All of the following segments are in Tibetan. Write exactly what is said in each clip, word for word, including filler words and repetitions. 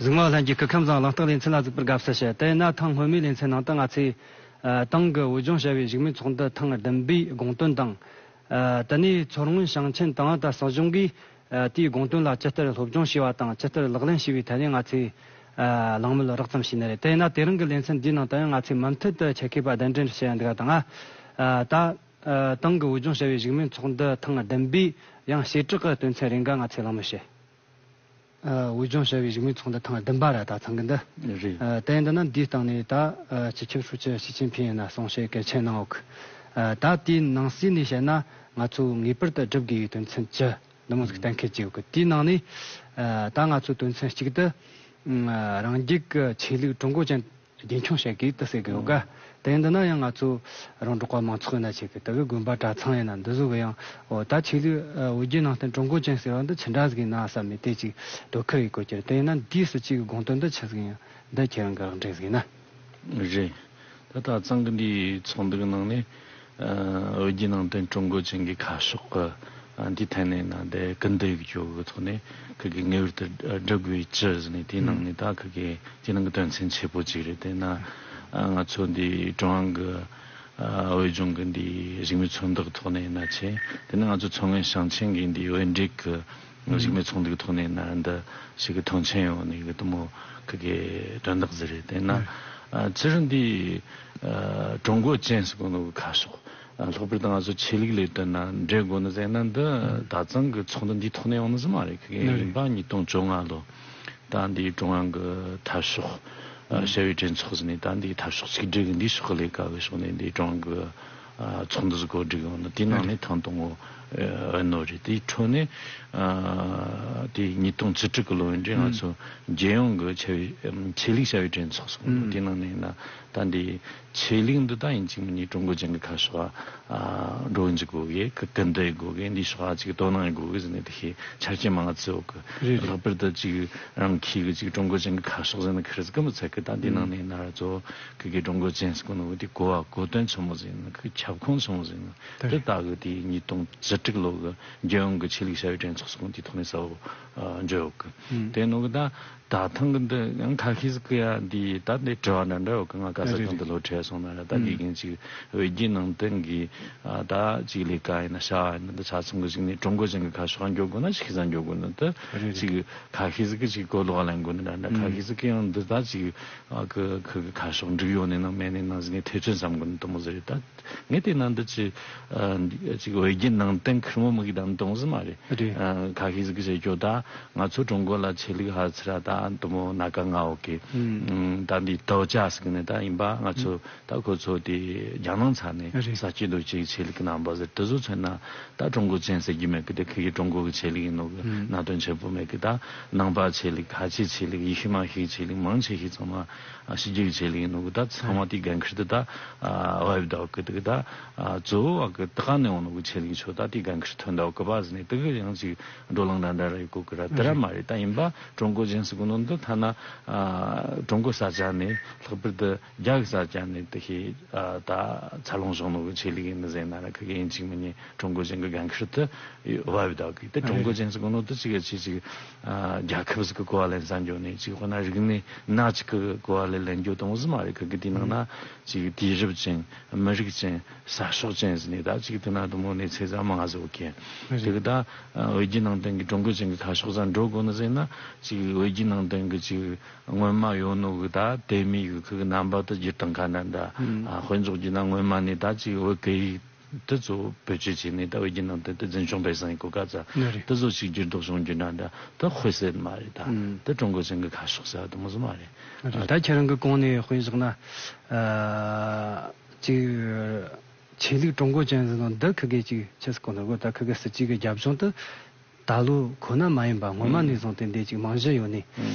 གཟིགས་མོ་ལྷན་རྒྱས། སྐུ་ཁམས་བཟང་། གླེང་སྟེགས་ལེ་ཚན་ལ་གཟིགས་པར་དགའ་བསུ་ཞུ། དེས་ན་ཐེངས་སྔོན་མའི་ལེ་ཚན་ནང་དུ་ང་ཚོས་ཨ་ཏང་གི་བོད་ལྗོངས་བྱ་བའི་བཞུགས་མོལ་ཚོགས་འདུ་ཐེངས་བདུན་པའི་དགོངས་དོན་དང་། ཨ་དེ་ནས་མཚོ་སྔོན་ཞིང་ཆེན་ཏང་ཨུད་དང་སྲིད་གཞུང་གིས་ཨ་དེའི་དགོངས་དོན་ལ་ཇི་ལྟར་སློབ་སྦྱོང་བྱས་པ་དང་ཇི་ལྟར་ལག་ལེན་བྱས་པའི་ཐད་ནས་ང་ཚོས་ཨ་གླེང་མོལ་རགས་ཙམ་བྱས་ནི་རེད། དེས་ན་དེ་རིང་གི་ལེ་ཚན་འདིའི་ནང་དུ་ཡང་ང་ཚོས་མུ་མཐུད་དུ་ཆེད་མཁས་པ་གདན་འདྲེན་བྱེད་ཡ་འདུག་ག་དང་ཨ་ད་ཨ་ཏང་གི་བོད་ལྗོངས་བྱ་བའི་བཞུགས་མོལ་ཚོགས་འདུ་ཐེངས་བདུན་པའི་ཡང་བྱེ་བྲག་གི་དོན་ཚན་རེ་འགའ་ང་ཚོས་གླེང་མོལ་བྱེད། ཨ་བོད་ལྗོངས་བྱ་བའི་བཞུགས་མོལ་ཚོགས་འདུ་ཐེངས་བདུན་པ་ར་ད་ཚང་གི་འདི། རེད། ཨ་དེ་ཡིན་དུས་ན་འདིའི་སྟེང་ནས་ད་ཨ་སྤྱི་ཁྱབ་ཧྲུའུ་ཅི་ཞི་ཅིན་ཕིང་ཡིན་ན་གསུང་བཤད་གལ་ཆེན་གནང་ཡོད་གི། ཨ་ད་དེའི་ནང་གསེས་ནས་བཤད་ན་ང་ཚོ་ངེས་པར་དུ་སྒྲུབ་དགོས་པའི་དོན་ཚན་བཅུ་འདི་མོ་ཟིག་གཏན་འཁེལ་བྱས་ཡོད་གི། དེའི་ནང་ནས་ཨ་ད་ང་ཚོ་དོན་ཚན་གཅིག་ཏུ་ཨ་རང་རྒྱལ་གྱི་ཆོས་ལུགས་ཀྲུང་གོ་ཅན་རྒྱུན་འཁྱོངས་བྱེད་དགོས་དེ་ཟེར་གི་ཡོད་ག། ཨང་། དེ་ཡིན་དུས་ན་ཡང་ང་ཚོ་རོང་འབྲོག་པ་མང་ཚོགས་ཡིན་ན་ཆེ་གི་དེ་གི་དགོན་པ་གྲྭ་ཚང་ཡིན་ན་འདི་ཚོ་གི་ཡང་འོ་ད་ཆོས་ལུགས་ཨ་བོད་བརྒྱུད་ནང་བསྟན་ཀྲུང་གོ་ཅན་ཟེར་བ་འདི་ཆི་འདྲ་ཟིག་ཡིན་ན་བསམ་ནས་དེ་ཅིག་དོ་ཁུར་ཡེད་དགོས་ཀྱི་རེད། དེ་ཡིན་ན་འདིའི་སྲིད་ཇུས་ཀྱི་དགོངས་དོན་འདི་ཆི་ཟིག་ཡིན། འདི་ཁྱེད་རང་གི་རང་འགྲེལ་ཟིག་ཡིན་ན། རེད། ད་ད་ཚང་གི་འདིའི་ཚོགས་འདུ་གི་ནང་ནས་ཨ་བོད་བརྒྱུད་ནང་བསྟན་ཀྲུང་གོ་ཅན་གྱི་ཁ་ཕྱོགས་ཀྱི་ཨ་འདི་ཐད་ནས་ན་དེ་སྐུལ་འདེད་ཀྱི་ཇུས་ཀྱི་ཐོག་ནས་ཁུ་གི་ངེས་པར་དུ་སྒྲུབ་དགོས་ཅི་ཟེར་ནས་དེའི་ནང་ནས་ད་ཁུ་གི་དེ་ནང་གི་དོན་ཚན་ཆེ་པོ་གཅིག་རེད། དེ་ན་ཨ་ང་ཚོ་འདི་ཀྲུང་དབྱང་གི་ཨ་བོད་ལྗོངས་ཀྱི་འདི་བཞུགས་མོལ་ཚོགས་འདུ་གི་ཐོག་ནས་ཡིན་ན་ཆེ། དེ་ནས་ང་ཚོ་མཚོ་སྔོན་ཞིང་ཆེན་གྱི་འདི་བོད་འབྲེལ་གྱི་བཞུགས་མོལ་ཚོགས་འདུ་གི་ཐོག་ནས་ཡིན་ན་འདི་ཞིག་གི་མཐོང་མཆན་ཡོང་ནས་གི་དུ་མོ་གི་གི་དོན་དག་ཟེར་རེད། དེ་ན་ཨ་ཕྱི་རུ་འདི་ཨ་ཀྲུང་གོ་ཅན་ཟེར་གོ་ནོ་གི་ཁ་ཕྱོགས། ཨ་ལྷག་པར་དུ་ང་ཚོ་ཆོས་ལུགས་ལས་དོན་ན་འབྲེལ་དགོས་ནི་ཟེར་ན་འདི་ད་ཚང་གི་ཚོགས་འདུ་འདིའི་ཐོག་ནས་ཡོང་ནི་ཟིག་མ་རེད། གི་གི་ཡིན་པ་ཉིས་སྟོང་བཅོ་ལྔ་ལོ། ད་འདི་ཀྲུང་དབྱང་གི་འཐབ་ཕྱོགས་ཨ་བྱ་བའི་གྲོས་ཚོགས་ཟེར་ནས་ད་འདི་འཐབ་ཕྱོགས་གཅིག་སྒྲིལ་གི་འདིའི་ཕྱོགས་ཀྱི་ལས་ཀ་གི་ཕྱོགས་ནས་འདི་ཀྲུང་དབྱང་གི་ཨ་ཚོགས་འདུ་ཟིག་གོ་སྒྲིག་ཡོང་ནི། དེའི་ནང་ནས་ཐེངས་དང་པོ་ཨ་ཡིན་ནོ་རེད། དེའི་འཕྲོ་ནས་ཨ་དེ་ཉིས་སྟོང་བཅུ་དྲུག་གི་ལོ་ཡིན་དུས་ང་ཚོ་རྒྱལ་ཡོངས་ཀྱི་བྱ་བའི་ཨམ་ཆོས་ལུགས་བྱ་བའི་གྲོས་ཚོགས་སོགས་དེའི་ནང་ནས་ཡིན་ན་ད་འདི་ཆོས་ལུགས་འདི་ད་ཡིན་གཅིག་མིན་གཉིས་ཀྲུང་གོ་ཅན་གྱི་ཁ་ཕྱོགས་ཨ་འགྲོ་འཇུག་དགོས་གི། གི་སྐུལ་འདེད་དགོས་གི། འདི་ཕྱོགས་ཨ་ཅིག་དོ་སྣང་ཡེད་དགོས་གི་ཟེར་ནས་དེ་ཤེས་ཆ་རྐྱེན་མང་ང་བརྩི་ཡོད་གི། རེད་རེད། ལྷག་པར་དུ་ཅིག་རང་ཁྱི་གི་ཅིག་ཀྲུང་གོ་ཅན་གྱི་ཁ་ཕྱོགས་ཟེར་ན་ཁིར་ཟིག་གི་མི་ཚད་གི། ད་འདི་ནང་ནས་ན་ར་ཚོ་གི་གི་ཀྲུང་གོ་ཅན་ཟེར་གོ་ནོ་གི་དེ་གོ་བ་གོ་དོན་ཆི་མོ་ཟིག་ཡིན་ན། གི་ཁྱབ་ཁོངས་ཆི་མོ་ཟིག་ཡིན་ན། དེ་རེད། ད་གི་དེ་ཉིས་སྟོང་བཅུ་དྲུག་ལོ་གི་རྒྱལ་ཡོངས་ཀྱི་ཆོས་ལུགས་བྱ་བའི་གྲོས་ཚོགས་སོགས་དེའི་ཐོག་ནས་གསལ་བོ་ཨ་བརྗོད་ཡོད་གི། ཨང་། དེ་ནོ་གི་ད་ད་ཐེངས་ཀྱི་འདི་ཡང་ཁ་ཤས་ཟིག་གི་ཡ་འདི་ད་འདི་དྲི་བ་འདྲ་འདྲ་ཡོད་གི། ང་ག་ས་རེད་གང་དུ་རེད། ལོ་ཁྲལ་སོང་ན་ར་ད་ཨང་། འདི་གིན་ཅིག་བོད་བརྒྱུད་ནང་བསྟན་གི་ཨ་ད་ཅིག་ལས་ཀ་ཡིན་ན་བྱ་བ་ཡིན་ན་འདི་ཆ་ཚང་གི་ཅིག་ནས་ཀྲུང་གོ་ཅན་གི་ཁ་ཕྱོགས་འགྱོ་དགོས་ན་ཅིག་ཤི་ས་འགྱོ་དགོས་ན་ད་རེད་རེད། ཅིག་ཁ་ཤས་ཟིག་གི་ཅིག་གོ་ལོག་ལེན་དགོས་ན་འདྲ་འདྲ། ཁ་ཨང་། ཤས་ཟིག་གི་ཡང་འདི་ད་ཅིག་ཨ་གི་ཁི་གི་ཁ་ཕྱོགས་འགྲིག་ཡོད་ནས་ན་མེད་ནས་ན་ཟིག་ནས་ཐེ་ཚོམ་ཟ་དགོས་ནི་དུ་མོ་ཟིག་རེད་ད། ངས་བལྟས་ན་འདི་ཅི་ཨ་འདི་ཅིག་བོད་བརྒྱུད་ནང་བསྟན་ཁེར་མོ་མི་གི་དམ་དོང་ཟིག་མ་རེད། རེད། ཨ་ཁ་ཤས་ཟིག་གིས་བཤད་རྒྱུ་ད་ང་ཚོ་ཀྲུང་གོ་ལ་ཆོས་ལུགས་ཧ་ཚིར་ར་ད་དུ་མོ་སྣ་ཁ་ང་འོག་གི་ཨུམ། ཨུམ་ད་འདི་ཏའོ་ཅའོ་ཟེར་གི་ནི་ད་ཡིན་པ། ང་ཚོ་ད་ཁོ་ཚོ་དེ་རྒྱ་ནང་ཚ་ནས་རེད། ས་སྐྱེས་རྡོ་སྐྱེས་ཆོས་ལུགས་ཀྱི་རྣམ་པ་ཟེར་དེ་ཚོ་མཚོན་ན་ད་ཀྲུང་གོ་ཅན་ཟེར་རྒྱུ་མེད་གི། དེ་ཁི་གི་ཀྲུང་གོ་གི་ཆོས་ལུགས་ཡིན་ནོ་གི་ཨུམ། གནད་དོན་ཆེན་པོ་མེད་གི། ད་ནང་པ་ཆོས་ལུགས། ཁ་ཆེ་ཆོས་ལུགས། ཡེ་ཤུ་མ་ཤི་ཆོས་ལུགས། མང་ཆེ་ཤོས་ཚང་མ་ཨ་ཕྱི་རྒྱལ་གྱི་ཆོས་ལུགས་ཡིན་ནོ་གི། ད་ཚང་མ་དེའི་འགན་ཁུར་དེ་ད་ཨ་བབ་ད་གི། དེ་གི་ད་ཨ་གཙོ་བོ་ཨ་གི་ད་ག་ནས་འོང་ནོ་གི་ཆོས་ལུགས་ཆོ་ད་དེའི་འགན་ཁུར་ཐོན་ད་གི་པ་ཟེར་ནས་དེ་གི་ཡང་ཅིག་བགྲོ་གླེང་འདྲ་འདྲ་ར་ཡེད་གོ་གི་ར། དེ་ར་མ་རེད། ད་ཡིན་པ་ཀྲུང་གོ་ཅན་ཟེར་གོ་ནོ་འདི་ཐ་ན་ཨ་ཀྲུང་གོ་ས་ཆ་ནས་ལྷག་པར་དུ་རྒྱ་གི་ས་ཆ་ནས་དེ་ཤེས་ཨ་ད་འཚར་ལོངས་བྱུང་ནོ་གི་ཆོས་ལུགས་ཡིན་ནི་ཟེར་ན་ར་ཁི་གི་ཡིན་གཅིག་མིན་གཉིས་ཀྲུང་གོ་ཅན་གི་འགན་ཁུར་དེ་བབ་ད་གི། དེ་ཀྲུང་གོ་ཅན་ཟེར་གོ་ནོ་དེ་ཅིག་ཅིག་ཅིག་ཨ་རྒྱལ་ཁབ་ཟིག་གི་གོ་བ་ལེན་ས་འགྱོ་ནས་ཅིག་དཔེར་ན་རིག་གནས་སྣ་གཅིག་གི་གོ་བ་ལེན་ལེན་རྒྱུ་དང་ཟིག་མ་རེད། ཁི་གི་དེའི་ནང་ན་ཅིག་དུས་རབས་ཅན། མི་རིགས་ཅན། ས་ཕྱོགས་ཅན་ཟེར་ནས་ད་ཅིག་དེ་ན་དུ་མོ་གནས་ཚད་ཟ་མ་ང་ཟིག་གི། དེ་གི་ད་ཨ་བོད་བརྒྱུད་ནང་བསྟན་གི་ཀྲུང་གོ་ཅན་གི་ཁ་ཕྱོགས་ཟ་འགྲོ་དགོས་ནི་ཟེར་ན་ཅིག་བོད་བརྒྱུད་ནང་བསྟན་གི་ཅིག་སྔོན་མ་ཡོད་ནོ་གི་ད་དེ་མི་གི་ཁི་གི་རྣམ་པ་དེ་བསྒྱུར་བཏང་ཁ་འདྲ་འདྲ། ཨ་དཔེ་འཇོག་རྒྱུ་ན་སྔོན་མ་ནས་ད་ཅིག་བོད་སྐད་ཡིག་དེ་གཙོ་བོ་བེད་སྤྱོད་བྱས་ནས་ད་བོད་བརྒྱུད་ནང་བསྟན་དེ་འཛིན་སྐྱོང་སྤེལ་གསུམ་ཡེད་གོ་ག་ཙ། ནི་རེད། དེ་ཚོ་ཅིག་འགྱུར་ལྡོག་བྱུང་རྒྱུ་འདྲ་འདྲ་དེ་དཔེ་སྲིད་མ་རེད་ད། ཨུམ། དེ་ཀྲུང་གོ་ཅན་གི་ཁ་ཕྱོགས་ཟེར་བ་དེ་མོ་ཟིག་མ་རེད། རེད། ད་ཁྱེད་རང་གི་གོང་ནས་དཔེ་བཞག་ན་ཨ་ཅིག་ཆོས་ལུགས་ཀྲུང་གོ་ཅན་ཟེར་ནོ་འདི་ཁི་གེ་ཅིག་ཆི་ཟིག་གོ་ནོ་གོ། ད་ཁི་གེ་སྲིད་ཇུས་གི་རྒྱབ་ལྗོངས་དེ་ད་ལོ་ཁོ་ན་མ་ཡིན་པ་སྔོན་མ་ནས་བཟུང་སྟེ་འདི་ཅིག་རྨང་གཞི་ཡོད་ནས་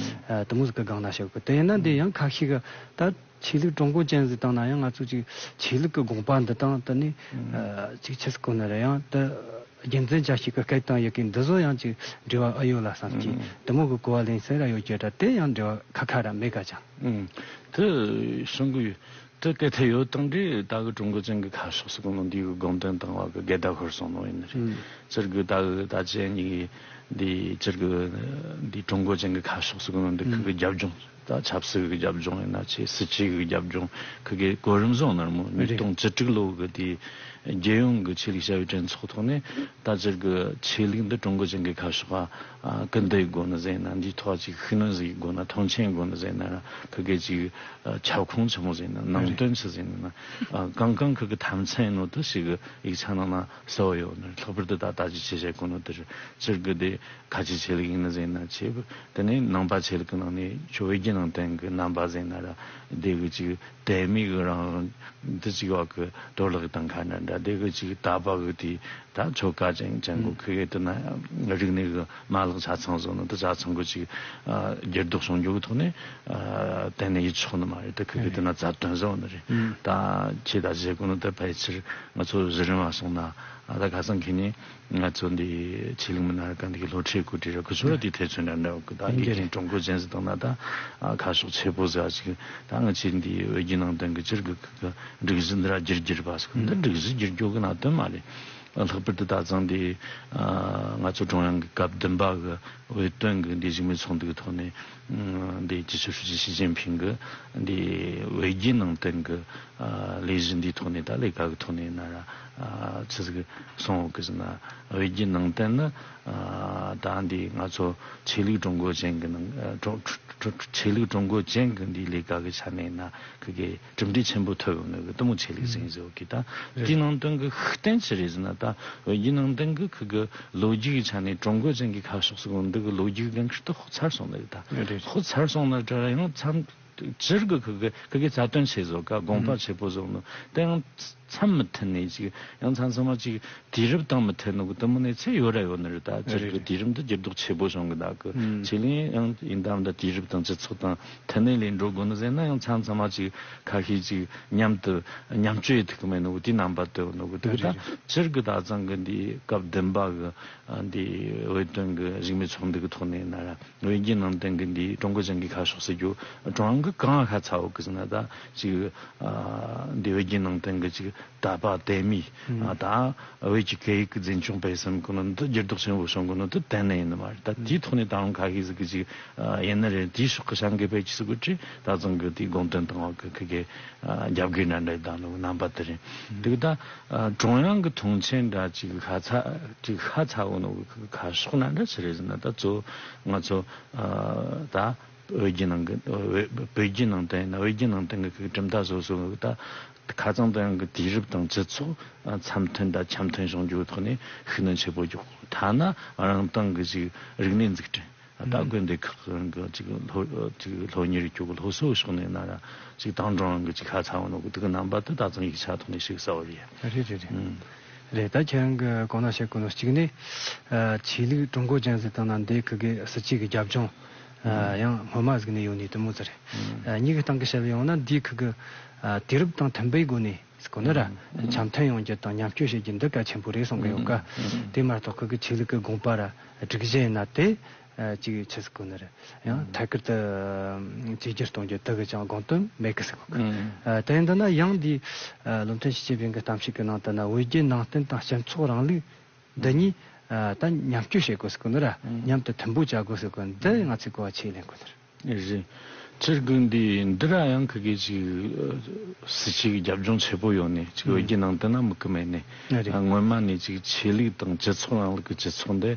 ཨ་དེ་མོ་ཟིག་གི་སྒང་ན་བཤད་གོ། དེ་ཡིན་ན་འདི་ཡང་ཁ་ཤས་གི་ད་ཆོས་ལུགས་ཀྲུང་གོ་ཅན་ཟིག་བཏང་ན་ཡང་ང་ཚོ་ཅིག་ཆོས་ལུགས་ཀྱི་དགོངས་པ་འདི་དང་དེ་ནས་ཨ་ཅིག་ཆི་ཟིག་གོ་ནི་རེད། ཡང་དེ་རྒྱུ་མཚན་ཅན་ཞིག་གི་སྐད་དང་ཡི་གེ་འདི་ཚོ་ཡང་ཅིག་འབྲེལ་བ་ཨེ་ཡོད་ལ་བསམ་གི། དེ་མོ་གི་གོ་བ་ལེན་ས་ར་ཡོད་ཀྱི་ར། དེ་ཡང་འབྲེལ་བ་ཁ་ཁ་ར་མེད་ག་ཅང་། ཨང་། དེ་གསུང་གི་ཡོད། དེ་སྐད་ཐད་ཡོད་དང་འདྲ་ད་གི་ཀྲུང་གོ་ཅན་གི་ཁ་ཕྱོགས་སུ་གོ་ནོ་འདི་གི་དགོངས་དོན་དང་བ་གི་འགལ་ཟླ་ཤོར་སོང་ནོ་ཡིན་ནི་རེད། ཨང་། ཟེར་གི་ད་གི་ད་ཅན་གཉིས་ཀྱི་ འདི་སྤྱིར་གི་འདི་ཀྲུང་གོ་ཅན་གི་ཁ་ཕྱོགས་སུ་གི་འདི་ཁུ་གི་རྒྱབ་ལྗོངས་ད་ཆབ་སྲིད་གི་རྒྱབ་ལྗོངས་ཡིན་ན་ཆེ་སྲིད་ཇུས་གི་རྒྱབ་ལྗོངས་ཁུ་གི་གོ་རིམ་བཟུང་ནར་མོ་ཉིས་སྟོང་བཅུ་དྲུག་ལོ་གི་དེ་རྒྱལ་ཡོངས་གི་ཆོས་ལུགས་བྱ་བའི་གྲོས་ཚོགས་ཐོག་ནས་ད་སྤྱིར་གི་ཆོས་ལུགས་འདི་ཀྲུང་གོ་ཅན་གི་ཁ་ཕྱོགས་ཨ་སྐུལ་འདེད་དགོས་ནི་ཟེར་ན་འདིའི་ཐོག་ཅིག་ཤུགས་སྣོན་ཟིག་དགོས་ན་མཐོང་ཆེན་དགོས་ནི་ཟེར་ན་ཁུ་གི་ཅིག་ཁྱབ་ཁོངས་ཆེན་མོ་ཟེར་ན་ནང་དོན་ཆི་ཟེར་ན་གང་གང་ཁུ་གི་ཐམས་ཅད་ནོ་དུ་ཞིག་ཡིག་ཆ་ནང་ན་གསལ་བོ་ཡོད་ནི་ལྷག་པར་དུ་ད་ལྟ་ཅི་བྱེད་བྱེད་དགོས་ནོ་དུ་སྤྱིར་གི་དེ་ཁ་ཆེ་ཆོས་ལུགས་ཡིན་ན་ཟེར་ན་ཆེ་དེ་ནས་ནང་པ་ཆོས་ལུགས་ཀྱི་ནང་ནས་ཆོས་བོད་བརྒྱུད་ནང་བསྟན་གྱི་རྣམ་པ་ཟེར་ན་ར་དེ་གི་ཅིག་དད་མོས་གི་རང་དབང་འདི་ཅིག་བ་གི་གཏོར་བརླག་དང་ཁ་འདྲ་འདྲ་དེ་གི་ཅིག་དད་པ་གི་དེ་ད་ཆོ་ག་ཅན་ཅན་གོ་ཁི་གེ་དེ་ན་རིག་གནས་གི་མ་ལག་ཆ་ཚང་བཟོ་ནོ་དེ་ཆ་ཚང་གི་ཅིག་འགྱུར་ལྡོག་བྱུང་རྒྱུ་གི་ཐོག་ནས་གཏན་ནས་ཡིད་ཆོག་ནི་མ་རེད། དེ་ཁི་གེ་དེ་ན་རྩ་དོན་བཟོ་ནི་རེད། ད་ཁྱེད་ད་བྱེད་དགོས་ནོ་དེ་ཕལ་ཆེར་ང་ཚོ་གཞི་རིམ་མ་སོང་ན་ད་ཁ་སང་ཁི་ནས། ང་ཚོ་འདི་ཆོས་ལུགས་མི་སྣ་གང་དེ་གི་སློབ་ཁྲིད་སྐོར་དྲིས་ར་ཁུ་ཚོ་ར་དེ་ཐེ་ཚོམ་འདྲ་འདྲ་གི་ད་འདི་ཡིན་གི་རེད། ཀྲུང་གོ་ཅན་ཟེར་དང་ན་ད་ཁ་ཕྱོགས་ཆེ་པོ་ཟེར་ཅིག་ད་ང་ཆོས་འདི་བོད་བརྒྱུད་ནང་བསྟན་གི་ཅིར་གི་གི་སྒྲིག་གཞི་འདི་ར་བསྒྱུར་བསྒྱུར་བ་ཟེར་འདི་སྒྲིག་གཞི་བསྒྱུར་རྒྱུ་གི་ནང་དོན་མ་རེད། ལྷག་པར་དུ་ད་ཚང་འདི་ང་ཚོ་ཀྲུང་དབྱང་གི་སྐབས་བདུན་པ་གི་བོད་དོན་གི་འདི་བཞུགས་མོལ་ཚོགས་འདུ་གི་ཐོག་ནས་འདི་སྤྱི་ཁྱབ་ཧྲུའུ་ཅི་ཞི་ཅིན་ཕིང་གི་འདི་བོད་བརྒྱུད་ནང་བསྟན་གི་ལས་གཞི་འདིའི་ཐོག་ནས་ད་ལས་ཀ་གི་ཐོག་ནས་ན་ར་ཆི་ཟིག་སོང་ཡོད་གི་ཟེར་ན། བོད་བརྒྱུད་ནང་བསྟན་ནི་ད་འདི་ང་ཚོ་ཆོས་ལུགས་ཀྲུང་གོ་ཅན་གི་ནང་ཆོས་ལུགས་ཀྲུང་གོ་ཅན་གི་འདི་ལས་ཀ་གི་ཆ་ནས་ན་ཁི་གེ་གྲུབ་འབྲས་ཆེན་པོ་ཐོབ་ཡོང་ནི་གི་དུ་མོ་ཆོས་ལུགས་ཟིན་ཟེར་གི་ད་དེའི་ནང་དོན་གི་ཤུགས་བསྟན་ཆི་རེད་ཟེར་ན། ད་བོད་བརྒྱུད་ནང་བསྟན་གི་ཁི་གེ་ལོ་རྒྱུས་ཀྱི་ཆ་ནས་ཀྲུང་གོ་ཅན་གི་ཁ་ཕྱོགས་སུ་འོང་འདི་གི་ལོ་རྒྱུས་གི་འགན་ཁུར་དུ་ཧོ་ཚར་སོང་ནི་གི་ད་ཧོ་ཚར་སོང་ན་དྲ་ཡང་མཚམས། སྤྱིར་གི་ཁི་གི་ཁི་གི་རྩ་དོན་ཆེ་བཟོ་ཀ་དགོངས་པ་ཆེ་པོ་བཟོ་ནོ་དེ་ཡང་མཚམས་མི་མཐུན་ནས་ཅིག་ཡང་མཚམས་མཚམས་མ་ཅིག་དུས་རབས་དང་མི་མཐུན་ནོ་གི་དུ་མོ་ནས་ཚེ་ཡོད་ར་ཡོད་ནི་རེད། ད་སྤྱིར་གི་དུས་རབས་འདི་འགྱུར་ལྡོག་ཆེ་པོ་བྱུང་གི་ད་གི་ཆེ་ལེན་ཡང་ཡིན་དམ་ད་དུས་རབས་དང་སྤྱི་ཚོགས་དང་མཐུན་ནས་ལས་འགྲོ་དགོས་ནི་ཟེར་ན་ཡང་མཚམས་མཚམས་མ་ཅིག་ཁ་ཤས་ཅིག་མཉམ་དུ་མཉམ་སྤྱོད་ཡེ་ཐུབ་གི་མེད་ནོ་གི་དེའི་རྣམ་པ་དུ་ཡོད་ནོ་གི་དུ་གི་ད་སྤྱིར་གི་ད་ཚང་གི་འདི་སྐབས་བདུན་པ་གི་འདི་བོད་དོན་གི་བཞུགས་མོལ་ཚོགས་འདུ་གི་ཐོག་ནས་ན་ར། བོད་བརྒྱུད་ནང་བསྟན་གྱི་འདི་ཀྲུང་གོ་ཅན་གྱི་ཁ་ཕྱོགས་སུ་རྒྱུ་ཀྲུང་དབྱང་གི་གང་ཁ་ཚ་བོ་གི་ཟེར་ན་ད་ཅིག་འདི་བོད་བརྒྱུད་ནང་བསྟན་གྱི་ཅིག་དད་པ་དད་མོས་ད་བོད་ཀྱི་སྐད་ཡིག་གི་འཛིན་སྐྱོང་སྤེལ་གསུམ་གི་ནང་དུ་འགྱུར་ལྡོག་ཆེན་པོ་བྱུང་གི་ནང་དུ་གཏན་ནས་ཡིན་ནི་མ་རེད། ད་དེའི་ཐོག་ནས་ད་རུང་ཁ་ཤས་ཟིག་གི་ཅིག་ཡིན་ནི་རེད། དེའི་ཕྱོགས་ཀྱི་བྱ་འགུལ་སྤེལ་གྱི་ཟིག་གི་ཁྲིད་ད་ཚང་གི་དེའི་དགོངས་དོན་དང་བ་གི་ཁི་གེ་རྒྱབ་འགལ་འདྲ་འདྲ་དང་ནི་རྣམ་པ་དེ་རེད། དེ་གི་ད། ཨ་ཀྲུང་དབྱང་གི་མཐོང་ཆེན་འདྲ་ཅིག་ཤ་ཚ་ཅིག་ཤ་ཚ་བོ་ནོ་གི་ཁ་ཕྱོགས་ན་འདྲ་ཆི་རེད་ཟེར་ན། ད་གཙོ་བོ་ང་ཚོ་ཨ་ད་བོད་བརྒྱུད་ནང་གི་བོད་བོད་བརྒྱུད་ནང་བསྟན་ཡིན་ན་བོད་བརྒྱུད་ནང་བསྟན་གི་གི་གྲུབ་མཐའ་སོ་སོ་གི་ད་ཁ་ཚང་དུ་ཡང་གི་དུས་རབས་དང་སྤྱི་ཚོགས་འཆམ་མཐུན་དང་འཆམ་མཐུན་བྱུང་རྒྱུའི་ཐོག་ནས་ཤུགས་སྣོན་ཆེ་པོ་རྒྱག་དགོས། ཐ་ན་རང་ཏང་གི་ཅིག་རིག་གནས་འཛུགས་སྐྲུན། ད་དགོན་སྡེ་ཁག་གི་ཅིག་སློབ་ཅིག་སློབ་གཉེར་སྐྱོ་གི་སློབ་གསོ་ཕྱོགས་ནས་ན་ར་ཅིག་དང་ཀྲུང་དབྱང་གི་ཅིག་ཁ་ཚ་བོ་ནོ་གི་དེ་གི་རྣམ་པ་དེ་ད་ཚང་ཡིག་ཆ་ཐོག་ནས་ཞིག་གསལ་བོ་རེད། རེད་རེད་རེད། ཨུམ། རེད། ད་ཁྱེད་རང་གི་གོང་ན་བཤད་གོ་ནོ་གཅིག་ནི་ཨ་ཆོས་ལུགས་ཀྲུང་གོ་ཅན་ཟེར་དང་ན་འདི་ཁུ་གི་སྲིད་ཇུས་ཀྱི་རྒྱབ་ལྗོངས་ཨ་ཡང་སྔོན་མ་ཟིག་ནས་ཡོད་ནི་དེ་མོ་ཟེར། ཨ་གཉིས་ཀྱི་སྟེང་གི་བཤད་ཡོང་ན་འདི་ཁུ་གི་ཨ་དུས་རབས་དང་མཐུན་པའི་སྒོ་ནས། ཟེར་གོ་ནི་ར། འཆམ་མཐུན་ཡོང་རྒྱུ་དང་མཉམ་སྤྱོད་བྱེད་རྒྱུ་འདི་གལ་ཆེན་པོ་རེད་གསུང་གི་ཡོད་ཀ། དེ་མ་གཏོགས་ཁུ་གི་ཆོས་ལུགས་ཀྱི་དགོངས་པ་ར་སྒྲིག་གཞི་ཡིན་ན་དེ་ཅིག་ཆི་ཟེར་གོ་ནི་རེད། ཡང་ཐད་ཀར་དུ་བཅོས་བསྒྱུར་གཏོང་རྒྱུ་དེ་གི་ཅང་དགོངས་དོན་མེད་གི་ཟེར་གོ་ཀ། དེ་ཡིན་དུས་ན་ཡང་འདི་བློ་མཐུན་ཞི་ཅིན་ཕིང་གི་གཏམ་བཤད་ཀྱི་ནང་དུ་ན་བོད་བརྒྱུད་ནང་བསྟན་དང་སྤྱི་ཚོགས་རིང་ལུགས་འདི་གཉིས་ད་མཉམ་སྤྱོད་བྱེད་དགོས་ཟེར་གོ་ནི་ར། མཉམ་དུ་མཐུན་པོ་བྱ་དགོས་ཟེར་གོ་ནི་འདི་ང་ཚོས་གོ་བ་ཆེ་ལེན་དགོས་ནི་རེད། རེད། སྤྱིར་གི་འདི་འདི་ར་ཡང་ཁི་གེ་ཅིག་སྲིད་ཇུས་ཀྱི་རྒྱབ་ལྗོངས་ཆེ་པོ་ཡོད་ནས་ཅིག་བོད་བརྒྱུད་ནང་བསྟན་ན་མི་ཀི་མེད་ནས། རེད། སྔོན་མ་ནས་ཅིག་ཆོས་ལུགས་དང་སྤྱི་ཚོགས་རིང་ལུགས་ཀྱི་སྤྱི་ཚོགས་འདི་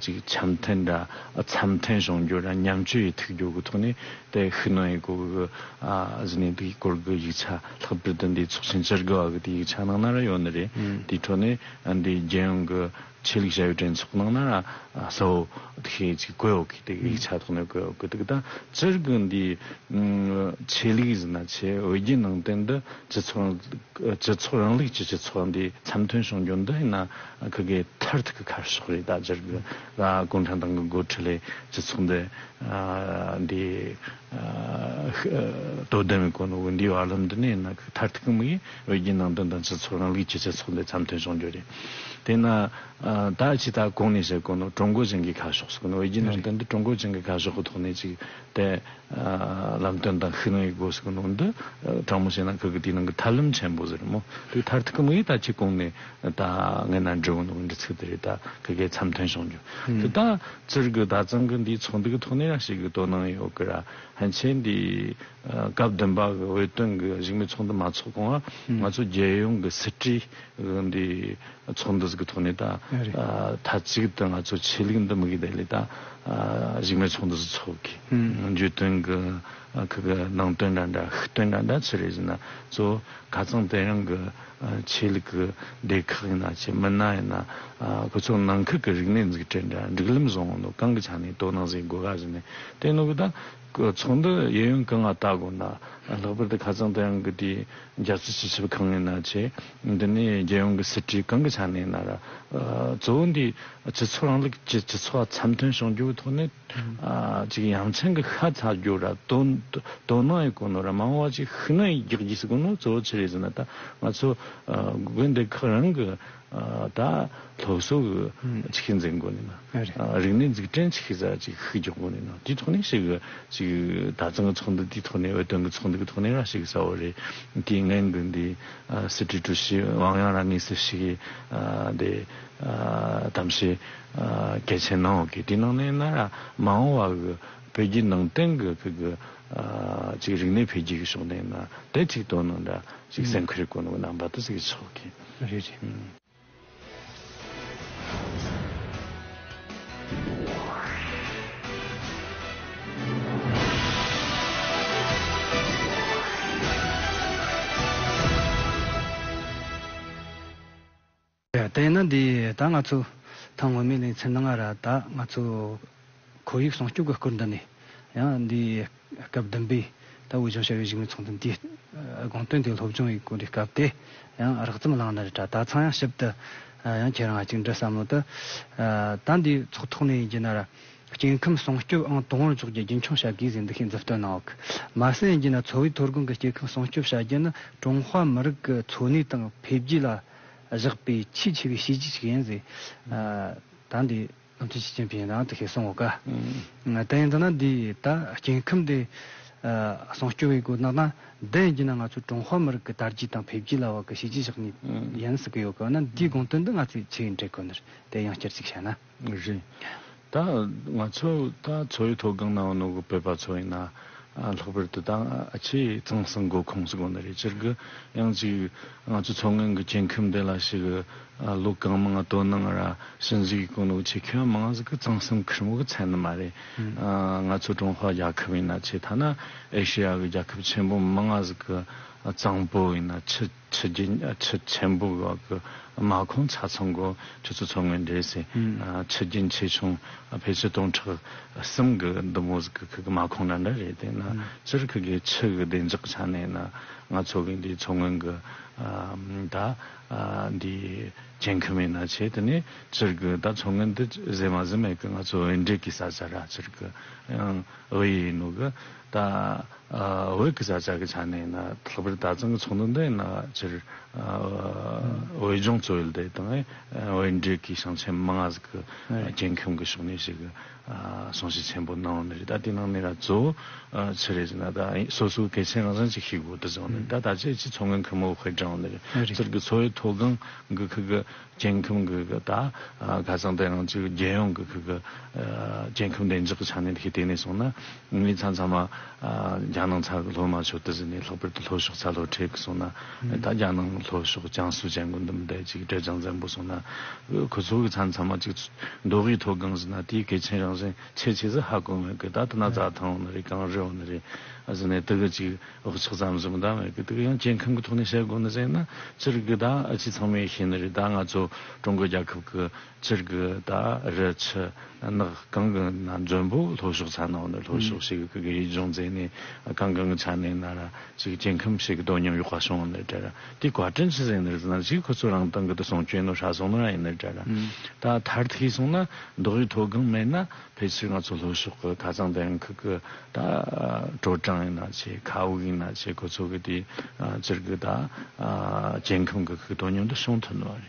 ཅིག་འཆམ་མཐུན་འདྲ་འཆམ་མཐུན་བྱུང་རྒྱུ་ར་མཉམ་སྤྱོད་ཡེ་ཐུབ་རྒྱུ་གི་ཐོག་ནས་དེ་ཤུགས་སྣོན་ཡེ་དགོས་གི་ཨ་ཟེར་ནས་འདིའི་སྐོར་གི་ཡིག་ཆ་ལྷག་པར་དུ་འདི་ཚོགས་ཆེན་བཅུ་དགུ་བ་གི་དེ་ཡིག་ཆ་ནང་ན་ར་ཡོད་ནི་རེད། དེའི་ཁྲོད་ནས་འདི་རྒྱལ་ཡོངས་གི་ཆོས་ལུགས་བྱ་བའི་གྲོས་ཚོགས་ནང་ན་ར་གསལ་བོ་དེ་ཤེས་ཅིག་གོ་ཡོད་གི། དེ་གི་ཡིག་ཆ་ཐོག་ནས་གོ་ཡོད་གི། དེ་གི་ད་སྤྱིར་གི་འདི་ཆོས་ལུགས་ཟེར་ན་ཆེ་བོད་བརྒྱུད་ནང་བསྟན་འདི་སྤྱི་ཚོགས་སྤྱི་ཚོགས་རིང་ལུགས་ཀྱི་སྤྱི་ཚོགས་འདི་འཆམ་མཐུན་བྱུང་རྒྱུ་འདི་ཡིན་ན་ཁི་གེ་མཐར་ཐུག་གི་ཁ་ཕྱོགས་རེད། ད་སྤྱིར་གི་ད་གུང་ཁྲན་ཏང་གི་འགོ་ཁྲིད་ལས་སྤྱི་ཚོགས་འདི་འདི་དོ་དམ་གོ་ནོ་འདི་བར་ལམ་འདི་ནས་ཡིན་ན་མཐར་ཐུག་གི་དམིགས་ཡུལ་བོད་བརྒྱུད་ནང་བསྟན་དང་སྤྱི་ཚོགས་རིང་ལུགས་ཀྱི་སྤྱི་ཚོགས་འདི་འཆམ་མཐུན་བྱུང་རྒྱུ་རེད། དེས་ན་ཨ་ད་ཅི་ད་གོང་ནས་བཤད་གོ་ནོ་ཀྲུང་གོ་ཅན་གྱི་ཁ་ཕྱོགས་ཟེར་གོ་ནོ། ཨེ་ཇི་ནང་བསྟན་འདི་ཀྲུང་གོ་ཅན་གྱི་ཁ་ཕྱོགས་ཀྱི་ཐོག་ནས་ཅིག་དེ་ཨ་ལམ་སྟོན་དང་ཤུགས་སྣོན་ཡེད་དགོས་ཟེར་གོ་ནོ་འདི་ཨ་དྲང་མོ་བཤད་ན་ཁུ་གི་དེའི་ནང་གི་ཐབས་ལམ་ཆེན་པོ་ཟེར་མོ། དེ་མཐར་ཐུག་གི་དམིགས་ཡུལ་ད་ཅི་གོང་ནས་ད་ངས་ན་འབྲི་གོ་ནོ་འདྲི་ཚིག་དེ་རེད། ད་ཁུ་གི་འཆམ་མཐུན་བྱུང་རྒྱུ་དེ་ད་ཙིར་གི་ད་ཙང་གི་འདིའི་ཚོགས་འདུ་གི་ཐོག་ནས་ར་ཞིག་གི་དོ་སྣང་ཡོད་གི་ར། ཕན་ཆད་འདི་ཨ་སྐབས་བདུན་པ་གི་བོད་དོན་གི་བཞུགས་མོལ་ཚོགས་འདུ་མ་ཚོགས་གོང་ང་ང་ཚོ་རྒྱལ་ཡོངས་གི་སྲིད་གྲོས་གི་འདི་ཚོགས་འདུ་ཟིག་གི་ཐོག་ནས་ད་ཨ་མཐའ་གཅིག་ཏུ་ང་ཚོ་ཆོས་ལུགས་འདི་མི་གི་དེ་ལས་ད་ཨ་བཞུགས་མོལ་ཚོགས་འདུ་ཟིག་ཚོགས་གི། བརྗོད་དོན་གི་ཨ་ཁུ་གི་ནང་དོན་འདྲ་འདྲ་ཤུགས་དོན་འདྲ་འདྲ་ཆི་རེད་ཟེར་ན་གཙོ་བོ་ཁ་ཚང་དེ་རིང་གི་ཨ་ཆོས་ལུགས་གི་སྡེ་ཁག་ཡིན་ན་ཆེ་མི་སྣ་ཡིན་ན་ཨ་ཁོ་ཚོ་ནང་ཁུལ་གི་རིག་གནས་འཛུགས་སྐྲུན་འདྲ་སྒྲིག་ལམ་བཟང་བོ་ནོ་གང་གི་ཆ་ནས་དོ་སྣང་ཟིག་དགོས་ག་ཟེར་ནས་དེ་ནོ་གི་ད། ཚོགས་འདུ་གཡས་གཡོན་གང་ང་ལྟ་དགོས་ན། ལྷག་པར་དུ་ཁ་ཚང་དེ་རིང་གི་དེའི་རྒྱལ་སྲིད་སྤྱི་ཁྱབ་ཁང་ཡིན་ན་ཆེ། འདི་ནས་རྒྱལ་ཡོངས་ཀྱི་སྲིད་གྲོས་གང་གི་ཆ་ནས་ཡིན་ན་ར། གཙོ་བོ་འདི་སྤྱི་ཚོགས་རིང་ལུགས་ཀྱི་སྤྱི་ཚོགས་འཆམ་མཐུན་བྱུང་རྒྱུའི་ཐོག་ནས། ཨ་ཅིག་ཡ་མཚན་གྱི་ཤ་ཚ་རྒྱུ་ར་དོ་དོ་སྣང་ཡེད་གོ་ནོ་ར་མང་བ་ཅིག་ཤུགས་སྣོན་རྒྱག་རྒྱུ་ཟེར་གོ་ནོ་གཙོ་བོ་ཆི་རེད་ཟེར་ན་ད་ང་ཚོ་ཨ་དགོན་སྡེ་ཁག་རང་གི་ཨ་ད་སློབ་གསོ་གི་ཨུམ། ཆིག་ཤིག་འཛིན་དགོས་ནི་ན། ཨ་རེད། ཨ་རིག་གནས་འཛུགས་སྐྲུན་ཆིག་ཤིག་ཟ་ཅིག་ཤིག་རྒྱག་དགོས་ནི་ན། དེའི་ཐོག་ནས་ཞིག་ཅིག་ད་ཚང་གི་ཚོགས་འདུ་དེའི་ཐོག་ནས་འོས་ཐོན་གི་ཚོགས་འདུ་གི་ཐོག་ནས་ར་ཞིག་ཟ་བོ་རེད། དེའི་ངན་གི་འདི་ཨ་སྲིད་གྲོས་ཀྲུའུ་ཞི་ཝང་དབྱང་ར་ངེས་སུ་ཞིག་ཨ་དེ་ཨ་གཏམ་བཤད་ཨ་གལ་ཆེན་གནང་བ་གི་དེའི་ནང་ནས་ན་ར་མ་འོངས་བ་གི་བོད་བརྒྱུད་ནང་བསྟན་གི་གི་གི་ཨ་ཅིག་རིག་གནས་འཕེལ་རྒྱས་གི་ཕྱོགས་ནས་ན་དེ་ཅིག་དོ་སྣང་འདྲ་ཅིག་སེམས་ཁུར་དགོས་ནི་རྣམ་པ་དེ་ཟིག་ཆོག་གི། རེད་རེད། ཨུམ། དེས་ན་འདི་ད་ང་ཚོ་ཐེངས་སྔོན་མའི་ལེ་ཚན་ནང་ང་ར་ད་ང་ཚོ་ཁོར་ཡུག་སྲུང་སྐྱོབ་ཀྱི་སྐོར་འདི་ནས་ཡང་འདི་སྐབས་བདུན་པའི་ད་བོད་ལྗོངས་བྱ་བའི་བཞུགས་མོལ་ཚོགས་འདུ་འདིའི་དགོངས་དོན་དེ་སློབ་སྦྱོང་ཡེད་གོ་འདི་སྐབས་དེ་ཡང་རགས་ཙམ་བླངས་ནི་རེད་དྲ། ད་ཚང་ཡང་ཞིབ་ཏུ་ཡང་ཁྱེད་རང་གཅིག་འདྲི་བསམ་བློ་དུ་ད་འདི་ཚོགས་ཐོག་ནས་ཡིན་གྱི་ན་ར། སྐྱེ་ཁམས་སྲུང་སྐྱོབ་ཨང་དང་པོར་འཇོག་རྒྱུ་རྒྱུན་འཁྱོངས་བྱ་དགོས་ཟེར་འདུ་ཤེས་མཛུབ་སྟོན་གནང་འོག་མ་ཟད་ཡིན་གྱི་ན་འཚོ་བའི་ཐོ་སྒང་གི་སྐྱེ་ཁམས་སྲུང་སྐྱོབ་བྱ་རྒྱུ་ནི་ཀྲུང་ཧྭ་མི་རིགས་ཀྱི་འཚོ་གནས་དང་འཕེལ་རྒྱས་ལ་བཞག་པའི་ཆེས་ཆེ་བའི་བྱས་རྗེས་ཤིག་ཡིན་ཟེར། ད་འདི་བློ་མཐུན་ཞི་ཅིན་ཕིང་ཡིན་ནའང་དེ་ཤེས་གསུང་འོག་ག་ད་ཡིན་ད་ན་འདི་ད་སྐྱེ་ཁམས་དེ་སྲུང་སྐྱོབ་བྱེད་དགོས་ན་ན་འདི་ཡིན་གྱི་ན་ང་ཚོ་ཀྲུང་ཧྭ་མི་རིགས་ཀྱི་དར་རྒྱས་དང་འཕེལ་རྒྱས་ལ་བབ་ཀྱི་བྱས་རྗེས་བཞག་ནས་ཡིན་ཟེར་གི་ཡོད་གི་ན། འདིའི་དགོངས་དོན་འདི་ང་ཚོས་ཆི་ཡིན་འགྲིག་གོ་ནི་རེད། དེ་ཡང་བསྐྱར་ཅིག་བཤད་ན། རེད། ད་ང་ཚོ་ད་འཚོ་བའི་ཐོ་སྒང་ན་ཡོད་ནོ་གི་བོད་པ་ཚོ་ཡིན་ན་ཨ་ལྷག་པར་དུ་ད་ཨ་ཆེས་གཙང་གསུམ་མགོ་ཁུངས་སུ་དགོས་ནི་རེད། སྤྱིར་གི་ཡང་ཅིག་ང་ཚོ་མཚོ་སྔོན་གི་སྐྱེ་ཁམས་དེ་ལ་ཞིག་ཨ་ལོ་གང་མང་ང་དོ་སྣང་ར་ཞིབ་འཇུག་གི་གོ་ནོ་ཆེ་ཁྱོན་མང་ཟིག་གི་གཙང་གསུམ་ཁེར་མོ་གི་ཚད་ནི་མ་རེད། ཨ་ང་ཚོ་ཀྲུང་ཧྭ་རྒྱལ་ཁབ་ཡིན་ན་ཆེ་ཐ་ན་ཨེ་ཤེ་ཡ་གི་རྒྱལ་ཁབ་ཆེན་པོ་མང་ང་ཟིག་གི་གཙང་པོ་ཡིན་ན་ཆུ་ཆུ་རྒྱུན་ཆུ་ཆེན་པོ་གི་མ་ཁོངས་ཆ་ཚང་གོ་ཆུ་ཚོད་ཚོ་ངོས་འདྲེས་སེ་ཆུ་རྒྱུན་ཆེ་ཆུང་ཕལ་ཆེར་སྟོང་ཕྲག་གསུམ་གི་འདི་མོ་ཟིག་གི་ཁུ་གི་མ་ཁོངས་འདྲ་འདྲ་རེད། དེ་ན་སྤྱིར་ཁུ་གི་ཆུ་གི་བདེ་འཇགས་ཆ་ནས་ན་ང་ཚོ་གི་འདི་མཚོ་སྔོན་གི་ད་འདི་སྐྱེ་ཁམས་ཡིན་ན་ཆེ། དེ་ནས་སྤྱིར་གི་ད་མཚོ་སྔོན་འདི་ཟེ་མ་ཟེ་མེད་གི་ང་ཚོ་འོས་འབྲེལ་གི་ས་ཆ་ར་སྤྱིར་གི་ཡང་འོས་ཡིན་ནོ་གི་ད། ཨ་བོད་ཀྱི་ས་ཆ་གི་ཆ་ནས་ཡིན་ན་ལྷག་པར་ད་ཐེངས་ཀྱི་ཚོགས་འདུ་འདི་ཡིན་ན་སྤྱིར་ཨ་བོད་ལྗོངས་གཙོ་བོ་དེ་དང་བོད་འབྲེལ་གྱི་ཞིང་ཆེན་མང་ང་ཟིག་གི་ཨ་སྐྱེ་ཁམས་ཀྱི་ཕྱོགས་ནས་ཞིག་གི་ཨ་གསུང་བཤད་ཆེན་པོ་གནང་ནི་རེད། ད་དེ་ནང་ནས་ར་གཙོ་བོ་ཨ་ཆི་རེད་ཟེར་ན་ད་སོ་སོའི་གལ་ཆེན་རང་བཞིན་ཅིག་ཤེས་དགོས་དུ་བཟུང་ནས་ད་ད་ཆ་ཅི་མཚོ་སྔོན་ཁུལ་མོ་དཔེ་དྲངས་ནི་རེད། སྤྱིར་གི་འཚོ་བའི་ཐོ་སྒང་གི་ཁུལ་གི་སྐྱེ་ཁམས་ཀྱི་གི་ད་ཁ་སང་དེ་རིང་ཅིག་རྒྱལ་ཡོངས་ཀྱི་ཁུལ་གྱི་སྐྱེ་ཁམས་བདེ་འཇགས་ཀྱི་ཆ་ནས་ཁྱེད་བལྟས་ནས་སོང་ན་ངས་མཚམས་མཚམས་མ་རྒྱ་ནང་ཚ་གི་སློབ་མ་ཚོ་དེ་ཟིན་ནས་ལྷག་པར་དུ་ལྷོ་ཕྱོགས་ཚ་སློབ་ཁྲིད་ཀྱི་སོང་ན་ད་རྒྱ་ནང་ལྷོ་ཕྱོགས་ཅང་སུའུ་ཅན་གོ་འདི་མི་འདྲ་ཅིག་ཀྲེ་ཅང་བཙན་པོ་སོང་ན་ཁོ་ཚོ་གི་མཚམས་མཚམས་མ་ཅིག་མདོ་དབུས་མཐོ་སྒང་ཟིན་ན་དེའི་གལ་ཆེན་རང་བཞིན་ཆེ་ཆེ་ཟིག་ཧ་གོ་མེད་གི། ད་དེ་ན་རྩྭ་ཐང་ཡོད་ནི་རེད། གངས་རི་ཡོད་ནི་རེད། ཟིན་ནས་དེ་གི་ཅིག་བག་ཆགས་ཙམ་ཟིན་མི་འདང་བས་གི་དེ་གི་ཡང་སྐྱེ་ཁམས་ཀྱི་ཐོག་ནས་བཤད་དགོས་ནི་ཟེར་ན་སྤྱིར་གི་ད་ཨ་ཅི་ཚང་མས་ཤེས་ནི་རེད། ད་ང་ཚོ་ཀྲུང་གོ་རྒྱལ་ཁབ་ཀྱི་སྤྱིར་གི་ད་རི་ཆུ་ནགས་གང་གི་ན་འཛོམས་པོ་ལྷོ་ཕྱོགས་ཚ་ནང་ནས་ལྷོ་ཕྱོགས་ཤིག་གི་གི་ཡིད་སྦྱོང་མཛད་ནས་གང་གང་གི་ཆ་ནས་ན་ར་ཅིག་སྐྱེ་ཁམས་ཤིག་གི་དོ་མཉམ་ཡོག་པ་བྱུང་ནི་རེད་ར། དེ་བཀའ་དྲིན་ཆི་ཟེར་ནི་རེད་ཟེར་ན་ཅིག་ཁོ་ཚོ་རང་དང་གི་དུ་སྲུང་སྐྱོན་ནོ་ཧྲ་སོང་ནོ་ར་ཡིན་ནི་རེད་ར། ད་མཐར་ཐུག་སོང་ན་མདོ་དབུས་མཐོ་སྒང་མེད་ན། ཕལ་ཆེར་ང་ཚོ་ལྷོ་ཕྱོགས་ཀྱི་ཁ་སང་དེ་རིང་ཁུལ་གྱི་ད་ཀྲོ་ཀྲང་ཡིན་ན་ཆེ། མཁར་དབུགས་ཡིན་ན་ཆེ། ཁོ་ཚོ་གི་དེ་སྤྱིར་གི་ད་སྐྱེ་ཁམས་ཀྱི་ཁུལ་ དོན་སྙིང་འདི་བྱུང་ཐུབ་ནི་བ་རེད།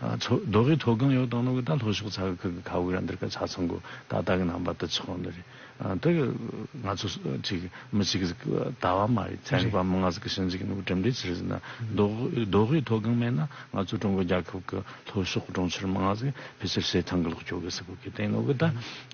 ཨ་ཚོ་རྡོ་དབུས་མཐོ་སྒང་ཡོད་དང་ནོ་གི་ད་ལྷོ་ཕྱོགས་ཚ་གི་ཁུལ་གི་ཁ་བུག་ར་འདིར་ཀ་ཆ་ཚང་གོ་ད་ལྟ་གི་རྣམ་པ་དུ་ཆགས་འདི་རེད། ཨ་དེ་ང་ཚོ་ཅིག་མི་གཅིག་ཟིག་ལྟ་བ་མ་རེད། ཚན་རིག་པ་མང་ང་ཟིག་གི་ཞིབ་འཇུག་ནོ་གྲུབ་འབྲས་ཅི་རེད་ཟེར་ན་རྡོ་རྡོ་དབུས་མཐོ་སྒང་མེད་ན་ང་ཚོ་ཀྲུང་གོ་རྒྱལ་ཁབ་གི་ལྷོ་ཕྱོགས་གྲོང་ཁྱེར་མང་ང་ཟིག་ཕལ་ཆེར་བྱེ་ཐང་གི་ལོག་འགྱོ་གི་ཟེར་གོ་གི་དེ་ནོ་གི་ད་